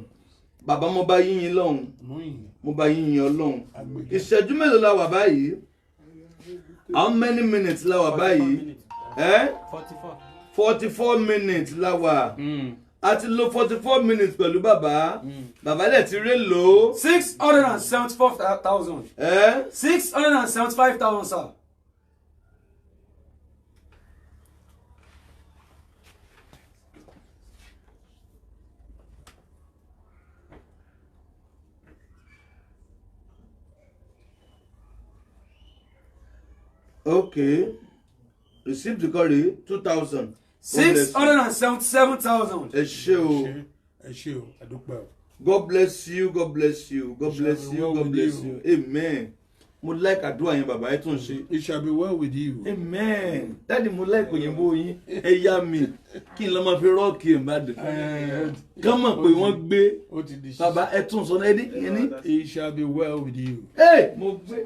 Bàbá, mo bá yín lọ́hùn, mo bá yín yin Ọlọ́hun. Ìṣẹ́jú mélòó la wà báyìí? How many minutes la wà báyìí? 44 minutes la wà. A ti lo 44 minutes pẹ̀lú bàbá. Bàbá dẹ̀ ti rí lò ó. 674,000. 675,000, sir. Ok, receive the call, 2,000. 677,000. Ẹ ṣé o. Ẹ ṣé o, àdúpẹ́ o. God bless you, God bless you, God Shall bless be you, well God with bless you. you. Amen. Mo like àdúrà yẹn, bàbá, ẹ tún ṣe. It shall be well with you. Amen. Daddy, mo like òyìnbó yín. Ẹ yá mi kí n lọ máa fi rock Ìbàdàn kán mọ̀ pé wọ́n gbé. Ó ti di ṣíṣe. Bàbá, ẹ tún sọ náà, ẹ ní. It shall be well with you. Ẹ mo gbé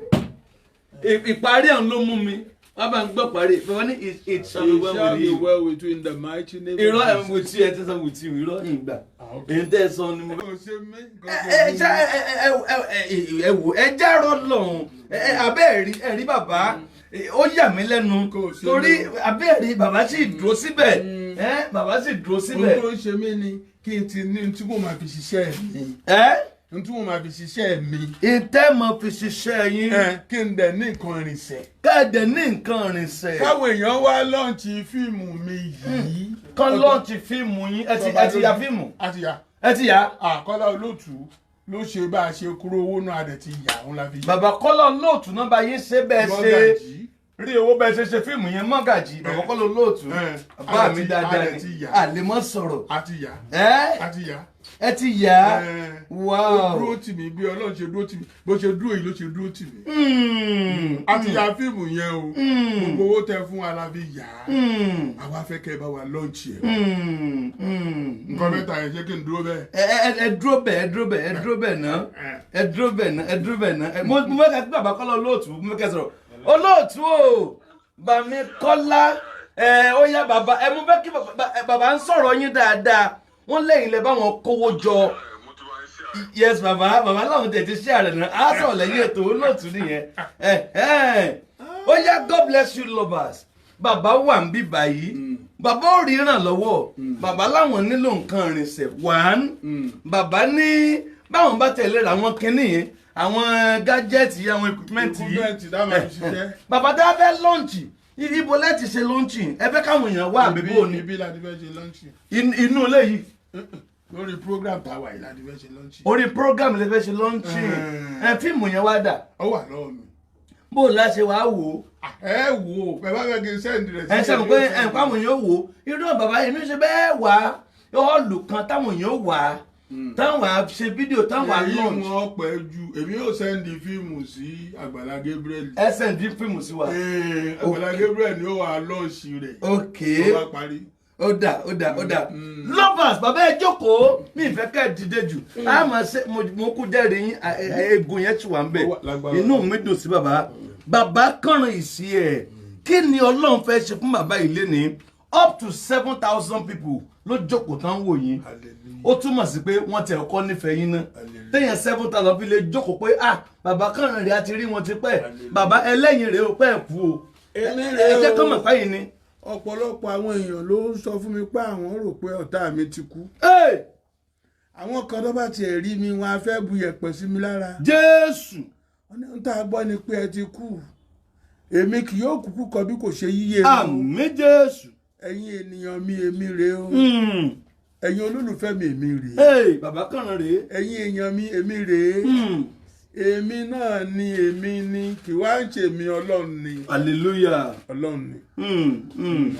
ìparí ẹ̀ ló mú mi. Bàbá ń gbọ́ parí. Bàbá ní it shall be It well shall with be you. well with you in the mighty name Irọ́ of ẹ̀ Jesus. with you, ẹ ti sọ with you, irọ́ ìgbà. Ah, okay. Èyí tẹ́ ẹ sọ ni mo Kò ṣe mí. ẹ ṣe ẹ ẹ ẹ ẹ wò, ẹ jẹ́rọ lọ́hùn ẹ abẹ́ ẹ̀rí ẹ̀rí bàbá, ó yà mí lẹ́nu Kò sí torí mi. abẹ́ ẹ̀rí bàbá sì dúró síbẹ̀, ẹ bàbá sì dúró síbẹ̀. Ohun tó ń ṣe mí ni kí n ti ní ohun tí mo máa fi ṣiṣẹ́ mi. Ohun tí mo máa fi ṣiṣẹ́ mi. Ìtẹ́ mọ fi ṣiṣẹ́ yín. Kí n dẹ̀ ní nǹkan ìrìnsẹ̀. Kẹ́ẹ̀dẹ̀ ní nǹkan ìrìnsẹ̀. Káwọn èèyàn wá launch fíìmù mi yìí. Kán launch fíìmù yín. Ẹ ti ya fíìmù? A ti yà. Ẹ ti yà. Àkọ́lá Olóòtú ló ṣe bá a ṣe kúrò owó náà, a dẹ̀ ti yà òun la fi yà. Bàbá Kọ́lá Olóòtú náà bá yín ṣe bẹ́ẹ̀ ṣe Mọ́gàjí. rí owó bẹ́ẹ̀ ṣe ṣe fíìmù yẹn. Mọ́gàjì bàbá Kọ́lá Olóòtú, bàbá mi dáadáa A dẹ̀ ti ni yà. àlèmọ́ sọ̀rọ̀. A ti yà. Ẹ A ti yà. Ẹ ti yà á. Ó dúró tì mí bí Ọlọ́run ṣe dúró tì mí. Bó ṣe dúró yìí ló ṣe dúró tì mí. A ti ya fíìmù yẹn o. Gbogbo owó tẹ fún wa la fi yà á. Àwa fẹ́ kẹ́ ẹ bá wa launch ẹ̀. Nǹkan mẹ́ta yẹn, ṣé kí n dúró bẹ́ẹ̀? Ẹ ẹ dúró bẹ́ẹ̀, ẹ dúró bẹ́ẹ̀, ẹ dúró bẹ́ẹ̀ náà, ẹ dúró bẹ́ẹ̀ náà, ẹ dúró bẹ́ẹ̀ náà. Mo fẹ́ kí bàbá Kọ́lá Olóòtú, mo fẹ́ kẹ́ sọ̀rọ̀. Olóòtú o, bàmí Kọ́lá ẹ, ó yá bàbá ẹ. Mo fẹ́ kí bàbá ń sọ̀rọ̀ yín dáadáa. Wọ́n lẹ́yìn lẹ bá wọn kówó jọ. Yes, bàbá, bàbá làwọn tẹ̀ ti ṣe àrẹ̀ náà. Á sọ̀rọ̀ lẹ́yìn ètò. Olóòtú nìyẹn. Ẹ ẹ ó yá. God bless you, lovers. Bàbá wà ń bí báyìí, bàbá ò rí ìrànlọ́wọ́. Bàbá láwọn nílò nǹkan ìrìnsẹ̀. One, bàbá ní báwọn bá tẹ̀lé ra àwọn kinní yẹn, àwọn gadget yìí, àwọn equipment yìí. Equipment tá a máa fi ṣiṣẹ́. Bàbá tá a fẹ́ launch, ibo láti ṣe launch? Ẹ fẹ́ káwọn èèyàn wá àbí bò ní? Ibi láti fẹ́ ṣe launch. Inú ilé yìí? Lórí program táwa yìí láti fẹ́ ṣe launch. Orí program lè fẹ́ ṣe launch. Ẹ fíìmù yẹn wá dà? Ó wà lọ́wọ́ mi. Bó o láṣẹ wàá wò ó? Ẹ wò ó, ẹ bá fẹ́ kí n send rẹ̀ Ẹ ṣe mọ̀ pé ẹ káwọn èèyàn wò ó. Irú náà bàbá, èmi ṣe bẹ́ẹ̀ wá hall kan táwọn èèyàn wà á, táwọn á ṣe fídíò, táwọn á Èyí launch. wọn pẹ́ ju. Èmi yóò send fíìmù sí Àgbàlá Gabriel. Ẹ send fíìmù sí wa. Àgbàlá Gabriel ni ó wà launch rẹ̀. Ok. Tó bá parí. Ó dà, ó dà, ó dà. Lovers, bàbá ẹ jókòó, mi ìfẹ́ ká ẹ dìde jù. A máa ṣe mo kú jẹ́rìí yín. Eegun yẹn ti wà ń bẹ̀. Ó wà lágbára. Inú mi dùn sí bàbá. Bàbá kànràn ìsí ẹ̀. Kí ni Ọlọ́run fẹ́ ṣe fún bàbá yìí lénìí? Up to 7,000 people ló jókòó tán wò yín. Hallelujah. Ó túmọ̀ sí pé wọ́n tẹ̀ ọkọ́ nífẹ̀ẹ́ yín náà. Téèyàn 7,000 fi lè jókòó pé ah, bàbá kànràn rẹ̀, á ti rí wọn ti pẹ́. Bàbá ẹlẹ́yin rèé o, pẹ́ ẹ̀ kú o. Èmi Ẹ rèé jẹ́ o. kọ́ mọ̀ fáyín ni. Ọ̀pọ̀lọpọ̀ àwọn èèyàn ló ń sọ fún mi pé àwọn rò pé ọ̀tá mi ti kú. Hey! Àwọn kan tó bá tiẹ̀ rí mi, wọn á fẹ́ bu yẹ̀pẹ̀ sí mi lára. Jésù! Wọ́n ní ohun tá a gbọ́ ni pé ẹ ti kú. Èmi kì yóò kúkú kọ bí kò ṣe yíyé o. Àmín, Jésù. Ẹ̀yin ènìyàn mi, èmi rèé o. Ẹ̀yin olólùfẹ́ mi, èmi rèé. Hey, bàbá kànràn rèé. Ẹ̀yin èèyàn mi, èmi rèé. Èmi náà ni, èmi ni, kì wá ń ṣe mi, Ọlọ́run ni. Hallelujah. Ọlọ́run ni.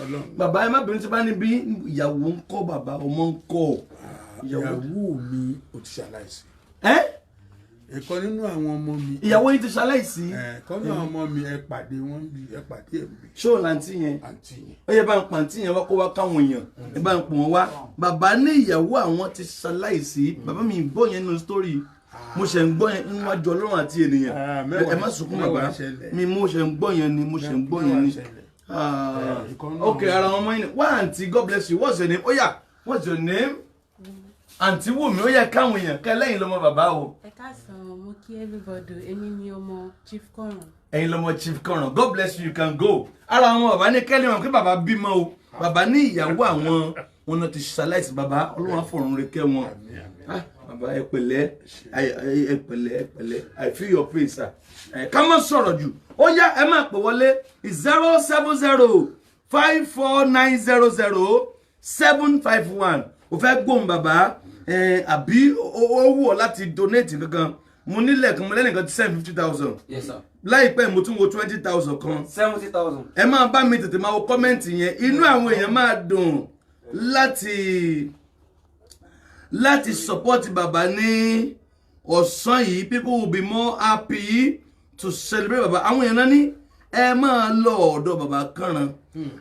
Ọlọ́run. Bàbá, ẹ má bínú tí bá níbí, ìyàwó ń kọ́? Bàbá, ọmọ ń kọ́? Ìyàwó mi ò ti ṣaláìsí. Ẹ? Ẹ̀kan nínú àwọn ọmọ mi. Ìyàwó yín ti ṣaláìsí? Ẹ̀kan nínú àwọn ọmọ mi, ẹ pàdé wọn bí, ẹ pàdé ẹ̀ bí. Ṣé òun làǹtí yẹn? Àǹtí yẹn. Ó yẹ bá ń pàǹtí yẹn wá, kó wá káwọn èèyàn, ẹ bá ń pò wọn wá. Bàbá ní ìyàwó àwọn ti ṣaláìsí. Bàbá mi gbọ́ yẹn nínú story, mo ṣe ń gbọ́ yẹn níwájú Ọlọ́run àti ènìyàn. Ah, Ẹ má sunkún, bàbá. Mẹ́wàá ṣẹlẹ̀. Mi mo ṣe ń gbọ́ yẹn ni, mo ṣe ń gbọ́ yẹn ni. Mẹ́wàá ṣẹlẹ̀. Ah, Ìkan náà. Ok, ara wọn mọ́ yín ni wá. Àǹtí, God bless you. What's your name? Ó yá, what's your name? Àǹtí Wùmí, ó yẹ káwọn èèyàn kẹ́ lẹ́yìn lọ́mọ bàbá o. Ẹ káàsán, mo kí everybody. Èmi ni ọmọ Chief Kọràn. Ẹ̀yin lọmọ Chief Kọ̀ràn. God bless you, you can go. Ara àwọn bàbá ní kẹ́lẹ́ wọn pé bàbá bímọ o. Bàbá ní ìyàwó àwọn wọn náà ti ṣaláìsí. Bàbá, Ọlọ́run àfọ̀run rẹ̀ kẹ́ wọn. Ah, bàbá, ẹ pẹ̀lẹ́, ẹ pẹ̀lẹ́, ẹ pẹ̀lẹ́. I feel your pain, sir. Ẹ ká má sọ̀rọ̀ jù. Ó yá, ẹ máa pè wọlé, 07054900751. O fẹ́ gbóhùn bàbá ẹ, àbí ó wù ọ́ láti donate kankan? Mo nílẹ̀ kan, mo lẹ́nìkan ti send 50,000. Yes, sir. Láìpẹ́, mo tún wo 20,000 kan. 70,000. Ẹ máa bá mi tètè máa wo comment yẹn. Inú àwọn èèyàn máa dùn láti support bàbá ní ọ̀sán yìí. People will be more happy to celebrate bàbá. Àwọn èèyàn náà ní ẹ máa lọ ọ̀dọ̀ bàbá Kànràn.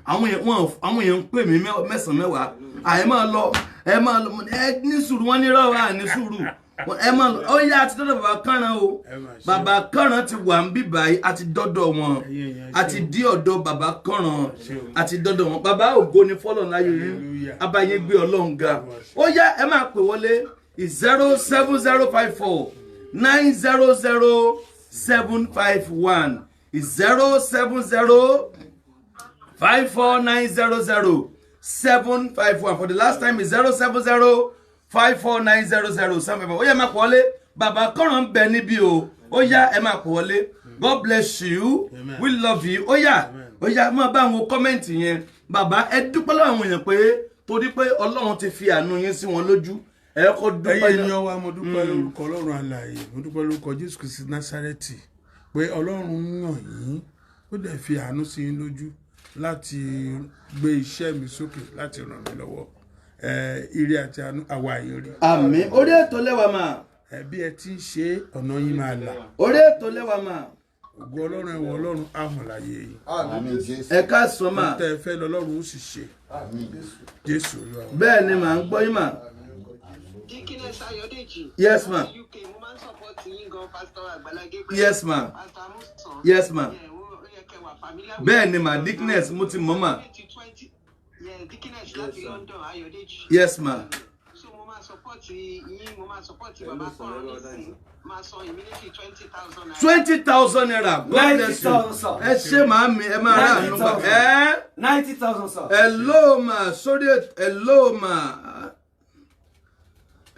Àwọn èèyàn wọn, àwọn èèyàn ń pè mí mẹ́sàn-án mẹ́wàá, àyè máa lọ, ẹ máa lọ. Ẹ ní sùúrù, wọn ní rọrùn à ní sùúrù. Ẹ máa lọ. Ó yá, àti dọ́dọ̀ bàbá Kànràn o. Ẹ máa ṣe. Bàbá Kànràn ti wà ń bí báyìí, àti dọ́dọ̀ wọn. Ẹ̀yin èèyàn, àti ṣé o. dí ọ̀dọ̀ bàbá Kànràn. Ṣé o. Àti dọ́dọ̀ wọn. Bàbá, ògo ni fọ́lọ̀ láyé yín. Hallelujah. Abayé gbé Ọlọ́run ga. Ó yá, ẹ máa pè wọlé, 07054900751, 07054900751. For the last time, 07054900751. Ó yá, ẹ máa pè wọlé. Bàbá Kànràn ń bẹ níbí o. Ó yá, ẹ máa pè wọlé. God bless you. Amen. We love you. Ó yá, ó yá, máa bá àwọn comment yẹn. Bàbá, ẹ dúpẹ́ lọ́wọ́ àwọn èèyàn pé torí pé Ọlọ́run ti fi àánú yín sí wọn lójú, ẹ kọ́ dúpẹ́ Ẹ̀yin náà. ènìyàn wa, mo dúpẹ́ lórúkọ Ọlọ́run alààyè, mo dúpẹ́ lórúkọ Jésù Kristi Násárẹ́tì pé Ọlọ́run yàn yín, ó dẹ̀ fi àánú sí yín lójú láti gbé iṣẹ́ mi sókè, láti ràn mí lọ́wọ́. Ire àti àánú àwa ire. Àmín. Orí ètò lẹ́wà mà. Bí ẹ ti ń ṣe, ọ̀nà yín máa là. Orí ètò lẹ́wà mà. Ògo Ọlọ́run, ẹ̀wọ̀n Ọlọ́run á hàn láyé yín. Àmín, Jésù. Ẹ káàsán mà. Tẹ́ ẹ fẹ́ lọ́lọ́run ó sì ṣe. Jésù Olúwa wa. Bẹ́ẹ̀ ni, màá ń gbọ́ yín mà. Dickiness Ayọ̀dèjì. Yes, ma. UK, mo máa ń support yín gan, Pastor Àgbàlá Gabriel. Yes, ma. Pastor Amusan. Yes, ma. Yeah, ó yẹ kẹ́ wà familiar with. Bẹ́ẹ̀ ni mà, Dickiness, mo ti mọ̀ mà. 20, yeah, Dickiness láti London, Ayọ̀dèjì. Yes, ma. So mo máa support yín, mo máa support bàbá Kọ́rọ́ nísìnyí. Máa san immediately 20,000 naira. 20,000 naira. God bless you. 90,000, sir. Ẹ ṣé màámi, ẹ máa rà àánú gbà. Ẹ 90,000, sir. Hello ma, sórí ètò. Hello ma,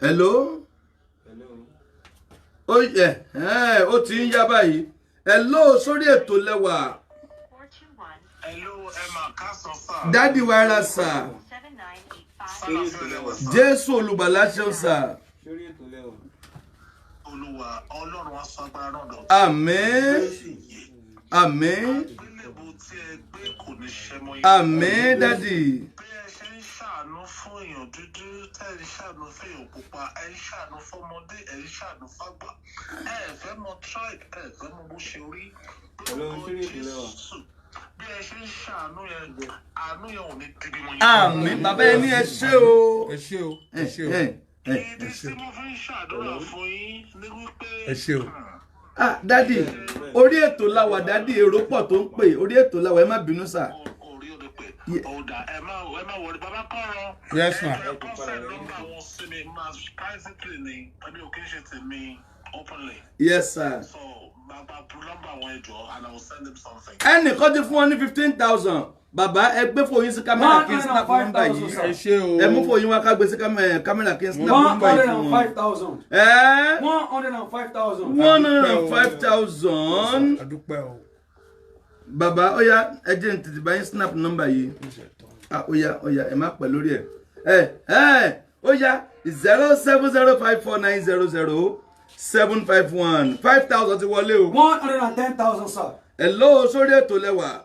hello. Ó yẹ ẹ, ó ti ń yá báyìí. Hello, sórí ètò lẹ́wà. Hello, ẹ mà káàsán sir. Daddy wa ra sir. Sálàfíà lẹ́wà sir. Jésù olùgbàlà ṣeun sir. Sórí ètò lẹ́wà. Olúwa Ọlọ́run á sọ agbára náà dọ̀tun. Àmín, àmín. Àgbélébùú tí ẹ gbé kò ní ṣẹ mọ́ yín. Àmín, daddy. Bí ẹ ṣe ń ṣàánú fún èèyàn dúdú, tẹ́ ẹ ń ṣàánú fún èèyàn pupa, ẹ ń ṣàánú fọ́mọdé, ẹ ń ṣàánú fágbà. Ẹ ẹ fẹ́ mọ tribe, ẹ fẹ́ mọ bó ṣe rí. Hello, Lórúkọ sórí ètò lẹ́wà. Jésù. Bí ẹ ṣe ń ṣàánú yẹn, àánú yẹn ò ní dibi mọ́ yín. Àmín. Bàbá, ẹ ní ẹ ṣé o. Ẹ ṣé o, ẹ ṣé o. Ẹ ẹ. Ìdí tí mo fi ń ṣàdúrà fún yín ni wípé. Ẹ ṣé o. Ah, daddy, orí ètò làwà. Daddy, èrò pọ̀ tó ń pè. Orí ètò làwà, ẹ má bínú sir. Orí òde pé ọ̀dà, ẹ má wọlé, bàbá kọ́rọ̀. Yes, ma. Ẹ kọ́ send nọ́mbà wọn sí mi máa privately ni, ẹbí ò kí ń ṣe tèmi openly. Yes, sir. So bàbá, nọ́mbà wọn, ẹ jọ̀ọ́, and I will send them something. Ẹnìkan ti fún wọn ní 15,000. Bàbá, ẹ gbé fòyín sí kámẹ́rà kí n snap nọ́mbà yìí. Ẹ ṣé o. Ẹ mú fòyín wá, ká gbé sí kámẹ́rà kí n snap One nọ́mbà yìí hundred fún and wọn. five thousand. Ẹ 105,000. 105,000. A dúpẹ́ o. Bàbá, ó yá, ẹ jẹ́ n tètè bá yín snap nọ́mbà yìí. Ah, ó yá, ó yá, ẹ má pẹ́ lórí ẹ̀. Ẹ ẹ, ó yá, 0705490 751. 5,000 ti wọlé o. 110,000, sir. Hello, sórí ètò lẹ́wà.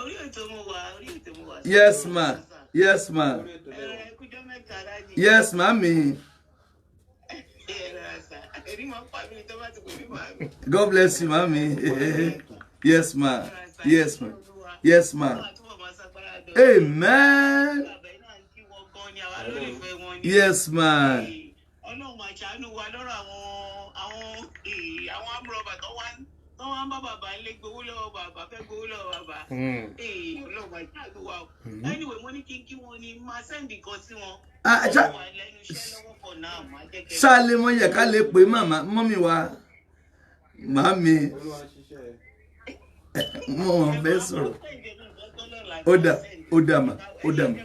Orí ètò mo wà, orí ètò mo wà. Yes ma, yes ma, Ẹ kújọ́ mẹ́ta dájì. yes mami. Ẹ rà sà. Èrí máa ń pa mí ní tó bá ti pè mí màá mi. God bless you mami. Yes ma, yes ma, yes ma. Àtúbọ̀ máa sápárá dọ̀. Amen. Bàbá iná ń kí wọn gan ni àwa lólùfẹ́ wọn ni. Yes ma. Ọlọ́run máa ṣàánú wa lọ́rọ̀ àwọn amúrọ̀bà tó wá ń bá bàbá ńlé gbowó lọ́wọ́ bàbá fẹ́ gbowó lọ́wọ́ bàbá. Ọlọ́run máa ṣàánú wa o. Anyway, mo ní kí n kí wọn ni máa sẹ́ndì kan sí wọn. Ah, Mo wà lẹ́nu iṣẹ́ lọ́wọ́ for now, máa jẹ́ kẹ́ Ṣá lè mọ yẹ ká lè pè màmá mọ́mí wa màmí mo wọn fẹ́ sọ̀rọ̀. Ó dà, ó dà mà, ó dà mà.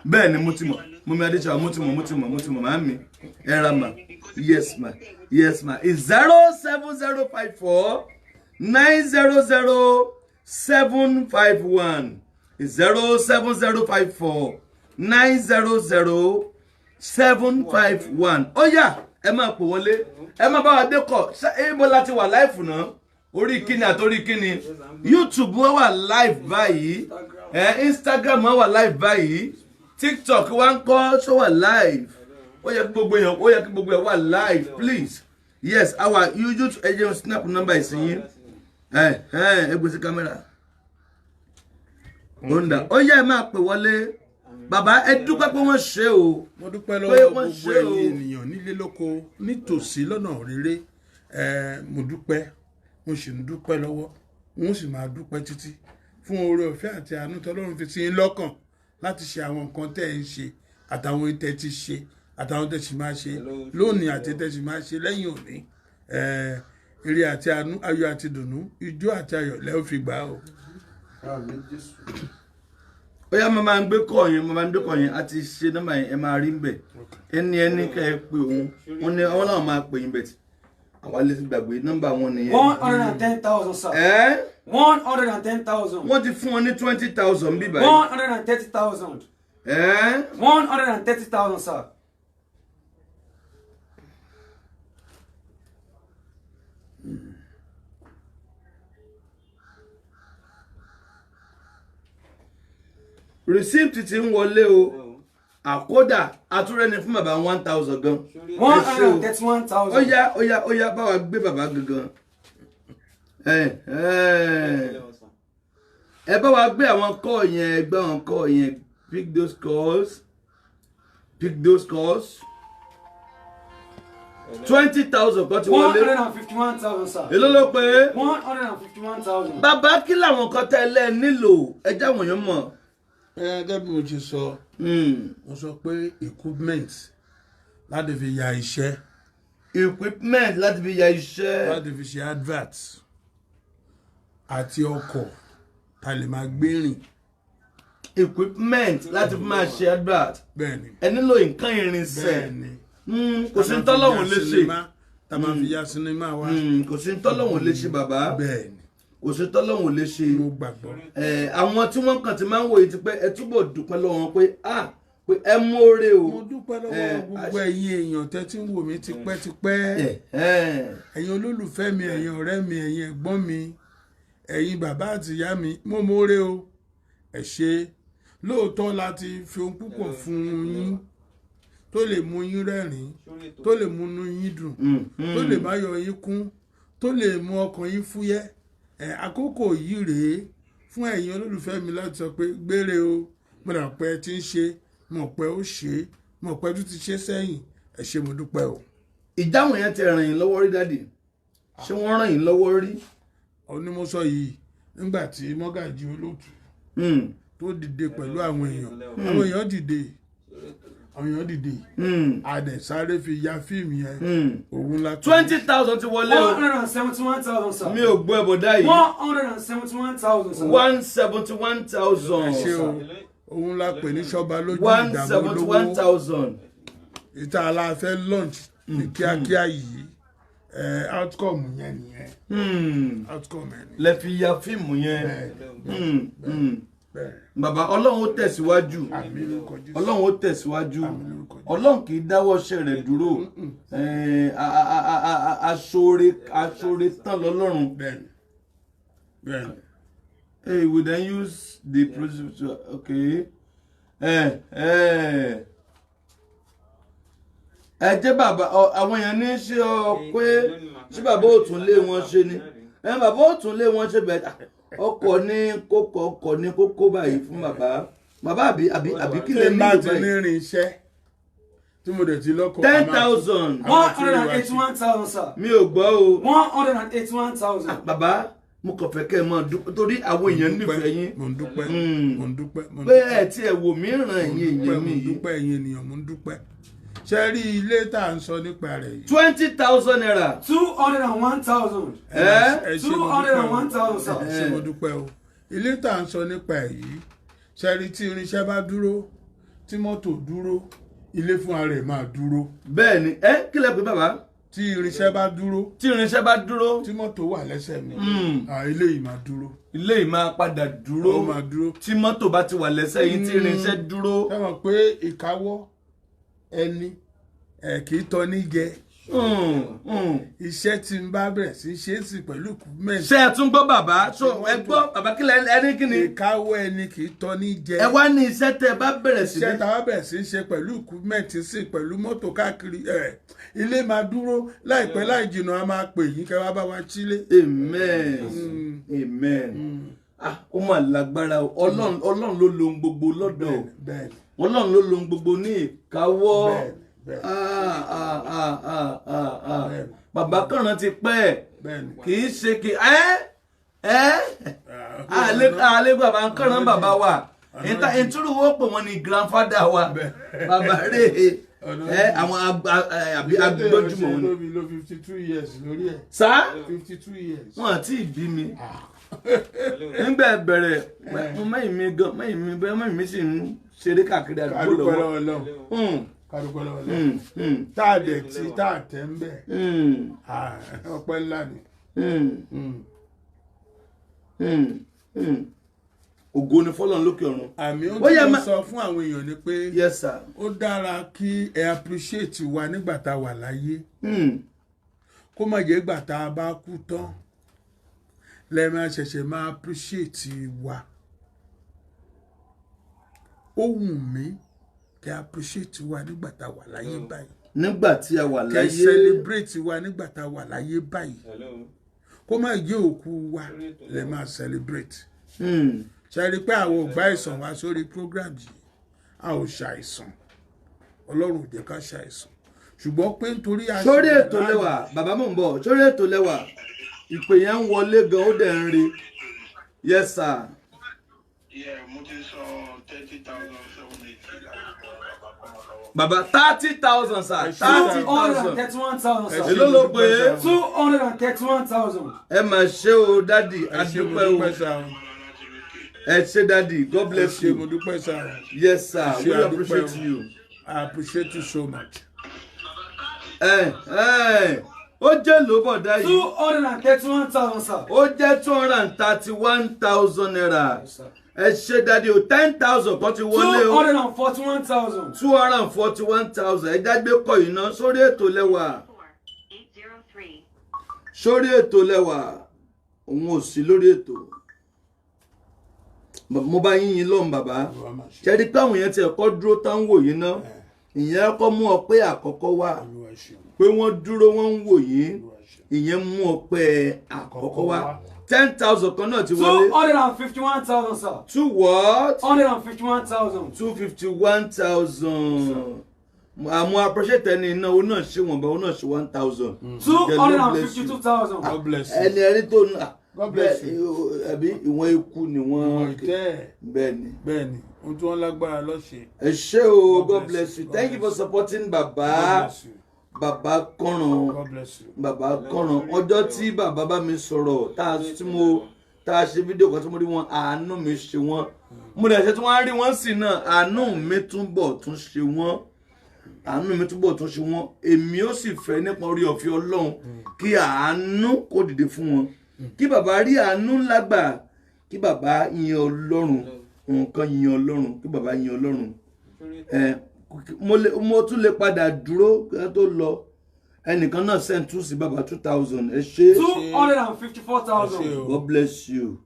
Bẹ́ẹ̀ ni mo ti mọ̀, mọ́mí Adéṣàwà mo ti mọ̀, mo ti mọ̀, mo ti mọ̀ màmí ẹ ra mà. Yes ma, yes ma. 07054 900 751. 07054 900 751. Ó yá, ẹ máa pò wọlé, ẹ máa bá wa dé kọ ẹ bó láti wà láìfù náà, orí kíni àtòrí kíni. YouTube wa wà live báyìí, ẹ Instagram wa wà live báyìí, TikTok wa ń kọ́ ṣó wà live. Ó yẹ kí gbogbo èèyàn, ó yẹ kí gbogbo ẹ wà live, please. Yes, our YouTube, ẹ jẹun snap number ìsinyìí, ẹ ẹ ẹ gbèsè kámẹ́rà ó ń dà. Ó yá, ẹ máa pè wọlé. Bàbá, ẹ dúpẹ́ pé wọ́n ṣe o. Mo dúpẹ́ Pé lọ́wọ́ wọ́n gbogbo ṣe o. ẹ̀yin ènìyàn nílé lóko nítòsí lọ́nà rere. Mo dúpẹ́, mo sì ń dúpẹ́ lọ́wọ́, n ó sì máa dúpẹ́ títí fún oore ọ̀fẹ́ àti àánú tọ́lọ́run fi sí yín lọ́kàn láti ṣe àwọn nǹkan tẹ́ ẹ̀ ń ṣe, àtàwọn tẹ́ ti ṣe, àtàwọn tẹ́ sì máa ṣe lónìí àti tẹ́ sì máa ṣe lẹ́yìn òní. Ire àti àánú, ayọ̀ àti dùnnú, ijó àti ayọ̀ lẹ́ ó fi gbà á o. Àmín Jésù. Ó yá, mo máa ń gbé kọ́ yẹn, mo máa ń gbé kọ́ yẹn. A ti ṣe nọ́mbà yẹn, ẹ máa rí ń bẹ̀. Ẹni kẹ́ ẹ pé òun wọn ni àwọn làwọn máa pè yín bẹ̀ tí àwa lè ti gbàgbé nọ́mbà wọn nìyẹn. 110,000, sir. Ẹ́ 110,000. Wọ́n ti fún wọn ní 20,000 bí báyìí. 130,000. Ẹ́ 130,000, sir. Receipt ti ń wọlé o. Àkódà atúrẹ́ni fún bàbá 1,000 gan. 131,000. Ó yá, ó yá, ó yá, bá wa gbé bàbá gangan. Ẹ ẹ ẹ bá wa gbé àwọn call yẹn, gbé àwọn call yẹn. Pick those calls, pick those calls. 20,000 kan ti wọlé. 151,000, sir. Èló ló pé? 151,000. Bàbá, kí làwọn kan tẹ́lẹ̀ nílò, ẹ jẹ́ àwọn èèyàn mọ̀. Ẹ gẹ́gẹ́ bí mo ti sọ, mo sọ pé equipment láti fi ya iṣẹ́. Equipment láti fi ya iṣẹ́. Láti fi ṣe advert, àti ọkọ̀ tá lè máa gbé rìn. Equipment láti fi máa ṣe advert. Bẹ́ẹ̀ni. Ẹ nílò nǹkan irinṣẹ́. Bẹ́ẹ̀ni. Kò sí tọ́lọ́hún lè ṣe. Tá máa fi ya sinimá wa. Kò sí tọ́lọ́hún lè ṣe, bàbá. Bẹ́ẹ̀ni. Kò sí tọ́lọ́hún lè ṣe. Mo gbàgbọ́. Àwọn tí wọ́n kàn ti máa ń wòye ti pé ẹ túbọ̀ dúpẹ́ lọ́wọ́ wọn pé ah, pé ẹ mórè o. Mo dúpẹ́ lọ́wọ́ gbogbo ẹ̀yin èèyàn tẹ́ tí ń wò mí tipẹ́tipẹ́, ẹ̀yin olólùfẹ́ mi, ẹ̀yin ọ̀rẹ́ mi, ẹ̀yin ẹ̀gbọ́n mi, ẹ̀yin bàbá àti ìyá mi. Mo mórè o, ẹ ṣé. Lóòótọ́ láti fi ohun púpọ̀ fún yín tó lè mú yín rẹ́rìn-ín, tó lè mú inú yín dùn, tó lè má yọ yín kún, tó lè mú ọkàn yín fúyẹ́. Ẹ àkókò yìí rèé fún ẹ̀yin olólùfẹ́ mi láti sọ pé gbére o. Mo dà pé ẹ ti ń ṣe, mo pé ó ṣe, mo pé tó ti ṣe sẹ́yìn. Ẹ ṣé, mo dúpẹ́ o. Ìdáhùn yẹn ti ràn yín lọ́wọ́ rí, daddy? Ṣé wọ́n ràn yín lọ́wọ́ rí? Ó ní mo sọ yìí, nígbà tí mọ́gàjì olóòtú tó dìde pẹ̀lú àwọn èèyàn, àwọn èèyàn dìde, àwọn èèyàn dìde, àdẹ̀sáré fi ya fíìmù yẹn, òun la. 20,000 ti wọlé o. 171,000, sir. Mi ò gbọ́ ẹ̀bọ̀dá yìí. 171,000, sir. 171,000. Ẹ ṣé o. Òun la pè ní sọba lójú one ìdààmú seventy one olówó thousand. Ìta aláfẹ́ launch ní kíákíá yìí, outcome yẹn nìyẹn, outcome yẹn nìyẹn. Lẹ fi ya fíìmù yẹn. Bàbá, Ọlọ́run ó tẹ̀síwájú. Ọlọ́run ó tẹ̀síwájú. Ọlọ́run kì í dáwọ́ iṣẹ́ rẹ̀ dúró. Aṣoore tán lọ́lọ́run. Hey, we then use the process. Okay. Ẹ jẹ́ bàbá, àwọn èèyàn ní ṣe ọ pé ṣé bàbá ò tún lé wọn ṣe ni? Bàbá ò tún lé wọn ṣe bẹ́ẹ̀. Ọkọ̀ ní kókó, ọkọ̀ ní kókó báyìí fún bàbá. Bàbá àbí kí lè nílò báyìí? Tí n bá ti ní irin iṣẹ́ tí mo dẹ̀ ti lọ́kọ̀. 10,000. 181,000, sir. Mi ò gbọ́ o. 181,000. Bàbá, mo kàn fẹ́ kẹ́ ẹ máa dúpẹ́ torí àwọn èèyàn nífẹ̀ẹ́ yín. Mo ń dúpẹ́, mo ń dúpẹ́. Pé ẹ tí ẹ wò mí ràn ẹ̀yin èèyàn mi yìí. Mo ń dúpẹ́ ẹ̀yin ènìyàn, mo ń dúpẹ́. Ṣé rí ilé tá à ń sọ nípa rẹ̀ yìí? 20,000 naira. 201,000. 201,000. Ẹ ṣé mo dúpẹ́ o. Ilé tá à ń sọ nípa ẹ̀ yìí, ṣé rí tí irinṣẹ́ bá dúró, tí mọ́tò dúró, ilé fún ara ẹ̀ máa dúró. Bẹ́ẹ̀ni, kí lẹ pè bàbá? Tí irinṣẹ́ bá dúró. Tí irinṣẹ́ bá dúró. Tí mọ́tò wà lẹ́sẹ̀ mi. Ilé yìí máa dúró. Ilé yìí máa padà dúró. Ó máa dúró. Tí mọ́tò bá ti wà lẹ́sẹ̀ yìí, tí irinṣẹ́ dúró. Ṣé mọ̀ pé ìkáwọ́ ẹni kì í tọ́ ní jẹ. Iṣẹ́ tí n bá bẹ̀rẹ̀ sí ṣe é sì pẹ̀lú equipment. Ṣé ẹ tún gbọ́ bàbá? So ẹ gbọ́ bàbá, kí ẹni kí ni? Ìkáwọ́ ẹni kì í tọ́ ní jẹ. Ẹ wá ní iṣẹ́ tẹ́ ẹ bá bẹ̀rẹ̀ sí. Iṣẹ́ tá a bá bẹ̀rẹ̀ sí ṣe pẹ̀lú equipment sí pẹ̀lú mọ́tò káàkiri ilé máa dúró láìpẹ́ láì jìnnà, a máa pè yín kẹ́ wá bá wa sílé. Amen. Amen. Ó mà lágbára o. Ọlọ́run ló lo ohun gbogbo lọ́dọ̀. Ọlọ́run ló lo ohun gbogbo ní ìkáwọ́. Bàbá Kànràn ti pẹ́, kì í ṣe kí àlẹ́ bàbá Kànràn bàbá wa ìtúrú wọ́n pè wọ́n ní grandfather wa bàbá rẹ̀ àwọn àbí agbójúmọ̀ wọn. Ló 52 years lórí ẹ̀. Sá? 52 years. Wọ́n àti ìbí mi nígbà bẹ̀rẹ̀ mo mẹ́yìn mi gan mẹ́yìn mi bẹ́ẹ̀ mẹ́yìn mi sì ń ṣeré káàkiri àdúgbò lọ́wọ́. Kárùkọ́ lọ́wọ́ lọ́wọ́ tá a dẹ̀ tí tá a tẹ̀ ń bẹ̀ ọpẹ́ ńlá ni. Ògo ni f'Ọlọ́run lókè ọ̀run. Àmì ó ti sọ fún àwọn èèyàn ni pé yes sir, ó dára kí ẹ appreciate wa nígbà tá a wà láyé, kó má jẹ́ ìgbà tá a bá kú tán lẹ máa ṣẹ̀ṣẹ̀ máa appreciate wa. Ó wù mí kẹ́ appreciate wa nígbà tá a wà láyé báyìí. Nígbà tí a wà láyé. Kẹ́ celebrate wa nígbà tá a wà láyé báyìí. Kó má jẹ́ òkú wa lè máa celebrate. Ṣe rí i pé àwọn ò gbá ìsàn wa sórí program yìí, a ò ṣàìsàn, Ọlọ́run ò jẹ́ ká ṣàìsàn, ṣùgbọ́n pé nítorí. Sórí ètò lẹ́wà bàbá mò ń bọ̀, sórí ètò lẹ́wà ìpè yẹn ń wọlé gan, ó dẹ̀ ń re. Yes sir. Yeah, mo ti sọ 30,780. Bàbá 30,000 sir. 30,000. 231,000 sir. Èló ló pé? 231,000. Ẹ mà ṣe o dádì, a dúpẹ́ o. Ẹ ṣé dádì, God bless you. Mo dúpẹ́ sir. Yes sir, we appreciate you. I appreciate you so much. Ó jẹ́ ló bọ̀ dá yìí. 231,000 sir. Ó jẹ́ 231,000 naira. Ẹ ṣé dádì o, 10,000 kan ti wọlé o. 241,000. 241,000. Ẹ jágbé kọ yìí ná sórí ètò lẹ́wà. Sórí ètò lẹ́wà. Òun ò sí lórí ètò. Mo bá yín yín lọ́hùn bàbá. Ṣé rí pé àwọn èèyàn ti ẹ̀kọ́ dúró tán ń wò yín ná? Ìyẹn kọ́ mú ọ pé àkọ́kọ́ wà. Pé wọ́n dúró wọ́n ń wò yín. Ìyẹn mú ọ pé àkọ́kọ́ wá. 10,000 kan náà ti wọlé. 251,000 sir. Two what? 151,000. 251,000. Àmọ́ appreciate ẹni iná, òun náà ṣe wọ̀nba, òun náà ṣe 1,000. 252,000. God bless you. Ẹni ẹni tó ń God bless you. Àbí ìwọ̀n ikú ni wọ́n. Bẹ́ẹ̀ni. Bẹ́ẹ̀ni, ohun tí wọ́n lágbára lọ ṣe. Ẹ ṣé o, God bless you. Thank you for supporting bàbá. Bàbá Kànràn. Bàbá Kànràn. Ọjọ́ tí bàbá bá mi sọ̀rọ̀ tá a ṣe fídíò kan tí mo rí wọn, àánú mi ṣe wọ́n. Mo dẹ̀ ṣe tí wọ́n á rí wọ́n sí náà, àánú mi túbọ̀ tún ṣe wọ́n. Àánú mi túbọ̀ tún ṣe wọ́n. Èmi ó sì fẹ́ nípa orí ọ̀fẹ́ Ọlọ́run kí àánú kó dìde fún wọn. Kí bàbá rí àánú ńlá gbà, kí bàbá yin Ọlọ́run. Nǹkan yin Ọlọ́run, kí bàbá yin Ọlọ́run. Mo tún lè padà dúró kí wọ́n tó lọ. Ẹnìkan náà send two sí bàbá 2,000. Ẹ ṣé. 254,000. God bless you.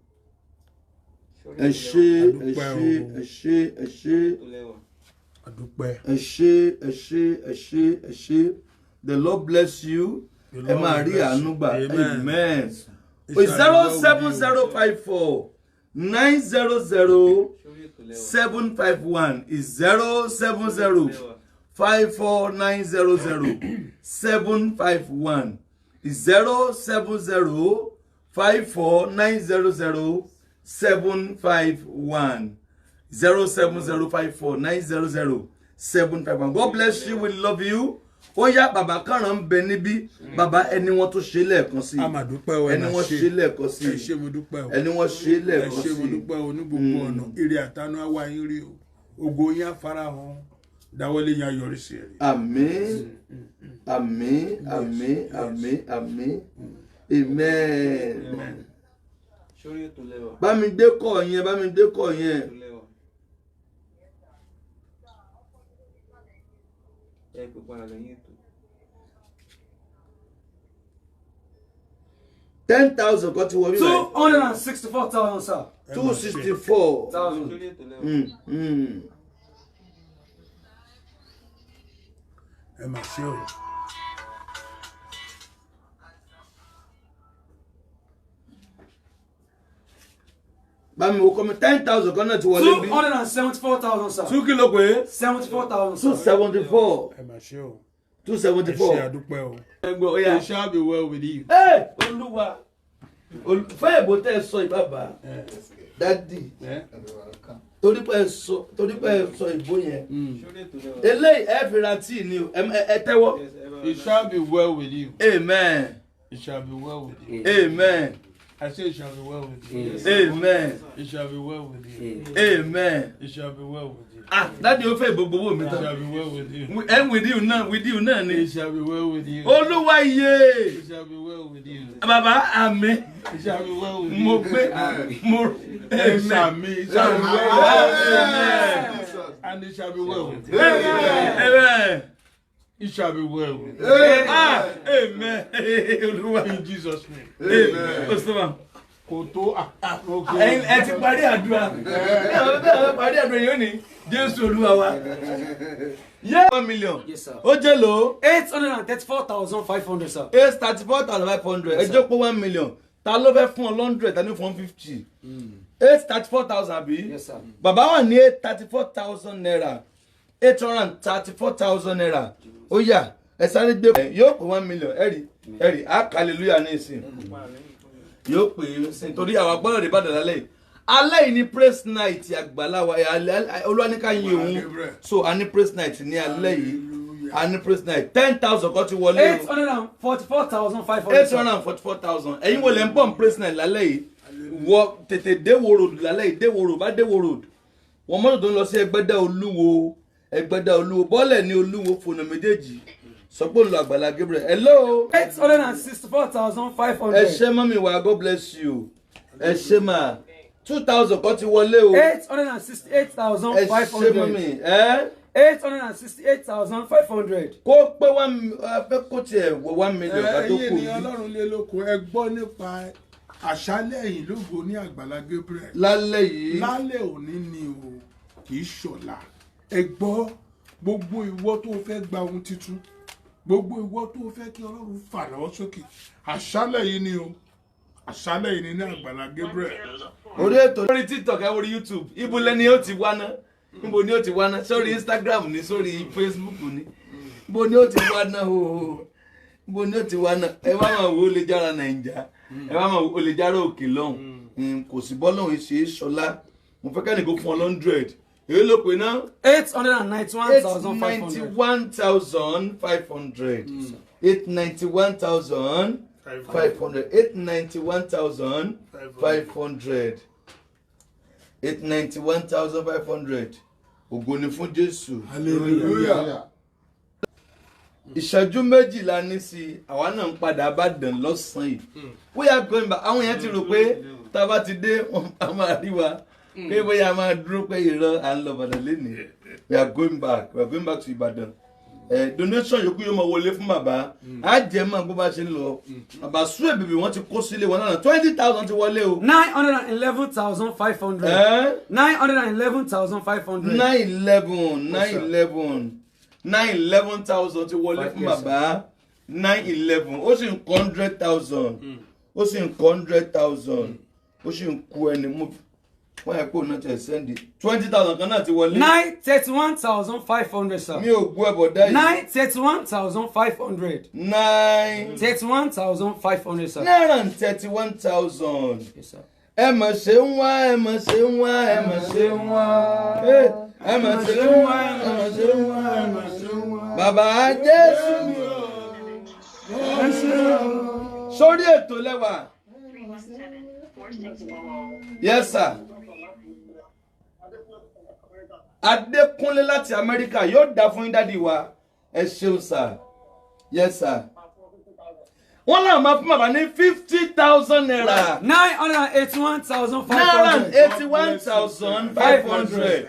Ẹ ṣé, ẹ ṣé, ẹ ṣé, ẹ ṣé. Ẹ ṣé, ẹ ṣé, ẹ ṣé, ẹ ṣé. The Lord bless you. Ẹ máa rí àánú gbà. Amen. 07054 900 751 is 070 54 900 751 is 070 54 900 751 070 54 900 751. God bless you. We love you. Ó yá, bàbá kàrán ń bẹ níbí. Bàbá, ẹni wọn tó ṣe lẹ́ẹ̀kan sí, ẹni wọn ṣe lẹ́ẹ̀kan sí, ẹ ṣé, mo dúpẹ́ o. Ẹni wọn ṣe lẹ́ẹ̀kan sí. Ẹ ṣé, mo dúpẹ́ o. Ní gbogbo ọ̀nà, ire àtànú àwa yín rí o. Ògo yín á farahàn, dáwọ́lé yín á yọrí sí èrè. Àmín, àmín, àmín, àmín, àmín. Amen. Bá mi gbé kọ́ yẹn, bá mi gbé kọ́ yẹn. Ẹ pè padà lẹ́yìn ètò. 10,000 kan ti wọ bí báyìí. 264,000, sir. 264. Thousand. Ẹ mà ṣe o. Bá mi wo kọ́ mi, 10,000 kan náà ti wọlé bí. 274,000, sir. Two kilo pé. 74,000, sir. 274. Ẹ mà ṣe o. 274. Ẹ ṣé, àdúpẹ́ o. Ẹgbẹ́ ó yá. It shall be well with you. Ẹ Olúwa, fẹ́ èbó tẹ́ ẹ sọ ìbàbà dádì, torí pé ẹ sọ ìbò yẹn, eléyìí ẹ fi ra tíì ni o. Ẹ tẹ́wọ́. It shall be well with you. Amen. It shall be well with you. Amen. I say it shall be well with you. Amen. It shall be well with you. Amen. It shall be well with you. Ah, dádì, ó fẹ́ ìbò gbowó mi It tán. shall be well with you. Ẹ with you náà, with you náà ni. It shall be well with you. Olúwa iye. It shall be well with you. Bàbá, àmín. It shall be well with you. Mo gbé mo. Ẹ ṣàmì, it shall be well with you. And it shall be well with you. Amen. It shall be well with you. Ah, amen. Olúwa. In Jesus' name. Amen. Osman. Kò tó Ẹ ti parí àdúrà. Ẹ parí àdúrà yóò ní Jésù Olúwa wa. Yé 1 million. Yes, sir. Ó jẹ́ lò. 834,500, sir. 834,500. Ẹ jókòó 1 million. Ta ló fẹ́ fún ọ 100? Ta ní fún 50? 834,000 àbí? Yes, sir. Bàbá wà ní 834,000 naira. 834,000 naira. Ó yá, ẹ sáré gbé. Yóò pé 1 million. Ẹ rí, ẹ rí, á kà hallelujah ní ìsìn. Yóò pè é sí torí àwa gbọ́dọ̀ dé Ìbàdàn lálẹ́ yìí. Alẹ́ yìí ní praise night àgbàlá wa. Olúwa ní ká yin òun, so a ní praise night ní alẹ́ yìí. A ní praise night. 10,000 kan ti wọlé o. 844,500. 844,000. Ẹ̀yin wo lẹ́ ń bọ̀ ní praise night lálẹ́ yìí? Wọ tètè dé Wo Road lálẹ́ yìí. Dé Wo Road, bá dé Wo Road, wọ́n mọ́tò tó ń lọ sí Ẹgbẹ́dá Olúwo. Ẹgbẹ́dá Olúwo, bọ́ọ̀lẹ̀ ní Olúwo, fònà méjèèjì, sọ pé òun lọ Àgbàlá Gabriel. Hello. 864,500. Ẹ ṣé, mummy wa. God bless you. Ẹ ṣé mà. 2,000 kan ti wọlé o. 868,500. Ẹ ṣé, mummy ẹ. 868,500. Kó pé one, fẹ́ kó tiẹ̀ wọ 1 million ká tó Ẹ̀yin kù. ènìyàn Ọlọ́run lé lóko, ẹ gbọ́ nípa àṣálẹ̀ yìí lógo ní Àgbàlá Gabriel. Lálẹ́ yìí. Lálẹ́ òní ni o, kì í ṣọ̀la. Ẹ gbọ́, gbogbo ìwọ tó fẹ́ gba ohun tuntun, gbogbo ìwọ tó fẹ́ kí Ọlọ́run fà lọ́wọ́ sókè, àṣálẹ̀ yìí ni o, àṣálẹ̀ yìí ni ní Àgbàlá Gabriel. Orí ètò lórí TikTok, ẹ orí YouTube, ibo lẹni ó ti wá ná? Ibo ni ó ti wá ná? Sórí Instagram ni, sórí Facebook ni, ibo ni ó ti wá ná o? Ibo ni ó ti wá ná? Ẹ wá máa wo, ó lè jára Nàìjà, ẹ wá máa wo, ó lè jára òkè lọ́hùn. Kò sí bọ́lọ́hùn ṣe é ṣọlá. Mo fẹ́ kẹ́ni kó fún ọ 100. Èyí ló pè ná. 891,500. 891,500. 891,500. 891,500. 891,500. Ògo ni fún Jésù. Hallelujah. Ìṣẹ́jú méjìlá ní sí i. Àwa náà ń padà bá dàn lọ́sàn-án yìí. We are going back. Àwọn yẹn ti rò pé tá a bá ti dé, wọn á máa rí wa. Pé bóyá a máa dúró pé ìran à ń lọ Ìbàdàn lénìí. We are going back. We are going back to Ìbàdàn. Ẹ donation yòókù yóò máa wọlé fún bàbá. Á jẹ́ mọ́ bó bá ṣe ń lọ. Bàbá sún èbìbì wọ́n ti kó sílé wọn náà. 20,000 ti wọlé o. 911,500. Eh? 911,500. 9 11 9 11 911,000 ti wọlé fún Yes, sir. bàbá. 9 11, ó sì ń kọ́ 100,000, ó sì ń kọ́ 100,000, ó sì ń kú ẹni mú wọ́n yẹ kó náà tẹ̀ send 20,000 kan náà ti wọlé. 931,500, sir. Mi ò gbọ́ ẹ̀bọ̀ dá yìí. 931,500. Nine 31,500, sir. 931,000. Yes, sir. Ẹ mọ̀ ṣe ń wá, ẹ mọ̀ ṣe ń wá, ẹ mọ̀ ṣe ń wá, ẹ mọ̀ ṣe ń wá, ẹ mọ̀ ṣe ń wá, ẹ mọ̀ ṣe ń wá. Bàbá Jésù mi ò sórí ètò lẹ́wà. Yes, sir. Adékúnlé láti Amẹ́ríkà, yóò dá fún yín, daddy wa. Ẹ ṣeun, sir. Yes, sir. Wọ́n náà máa fún bàbá ní ₦50,000. 981,500. 981,500.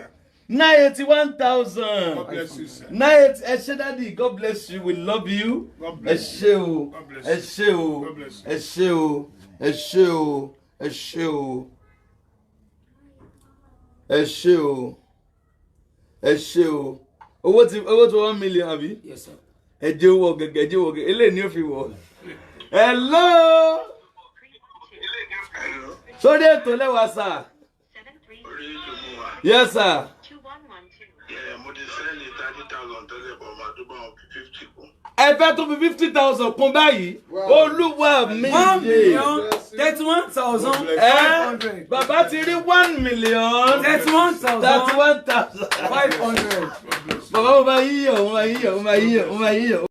981,000. God bless you, sir. 9 8. Ẹ ṣé, daddy. God bless you. We love you. God Ẹ bless ṣé o. God bless Ẹ you. ṣé o. God bless you. Ẹ ṣé o. Ẹ ṣé o. Ẹ ṣé o. Ẹ ṣé o. Ẹ ṣé o. Owó ti 1 million, àbí? Yes, sir. Ẹ jẹ́ owó gẹ́gẹ́, ẹ jẹ́ owó gẹ́gẹ́, eléyìí ni ó fi wọ̀. Hello, sórí ètò lẹ́wà, sir. Orí ètò mú wa. Yes, sir. Yeah, mo ti send 30,000 tẹ́lẹ̀ bọ̀, máa tó bá wọn fi 50 kún. Ẹ fẹ́ tún fi 50,000 kún báyìí. Olúwa mi. One Yé. million 31,500. Ẹ bàbá ti rí 1 million 31,000 31,000 500. Bàbá, mo máa yíyọ̀, mo máa yíyọ̀, mo máa yíyọ̀, mo máa yíyọ̀.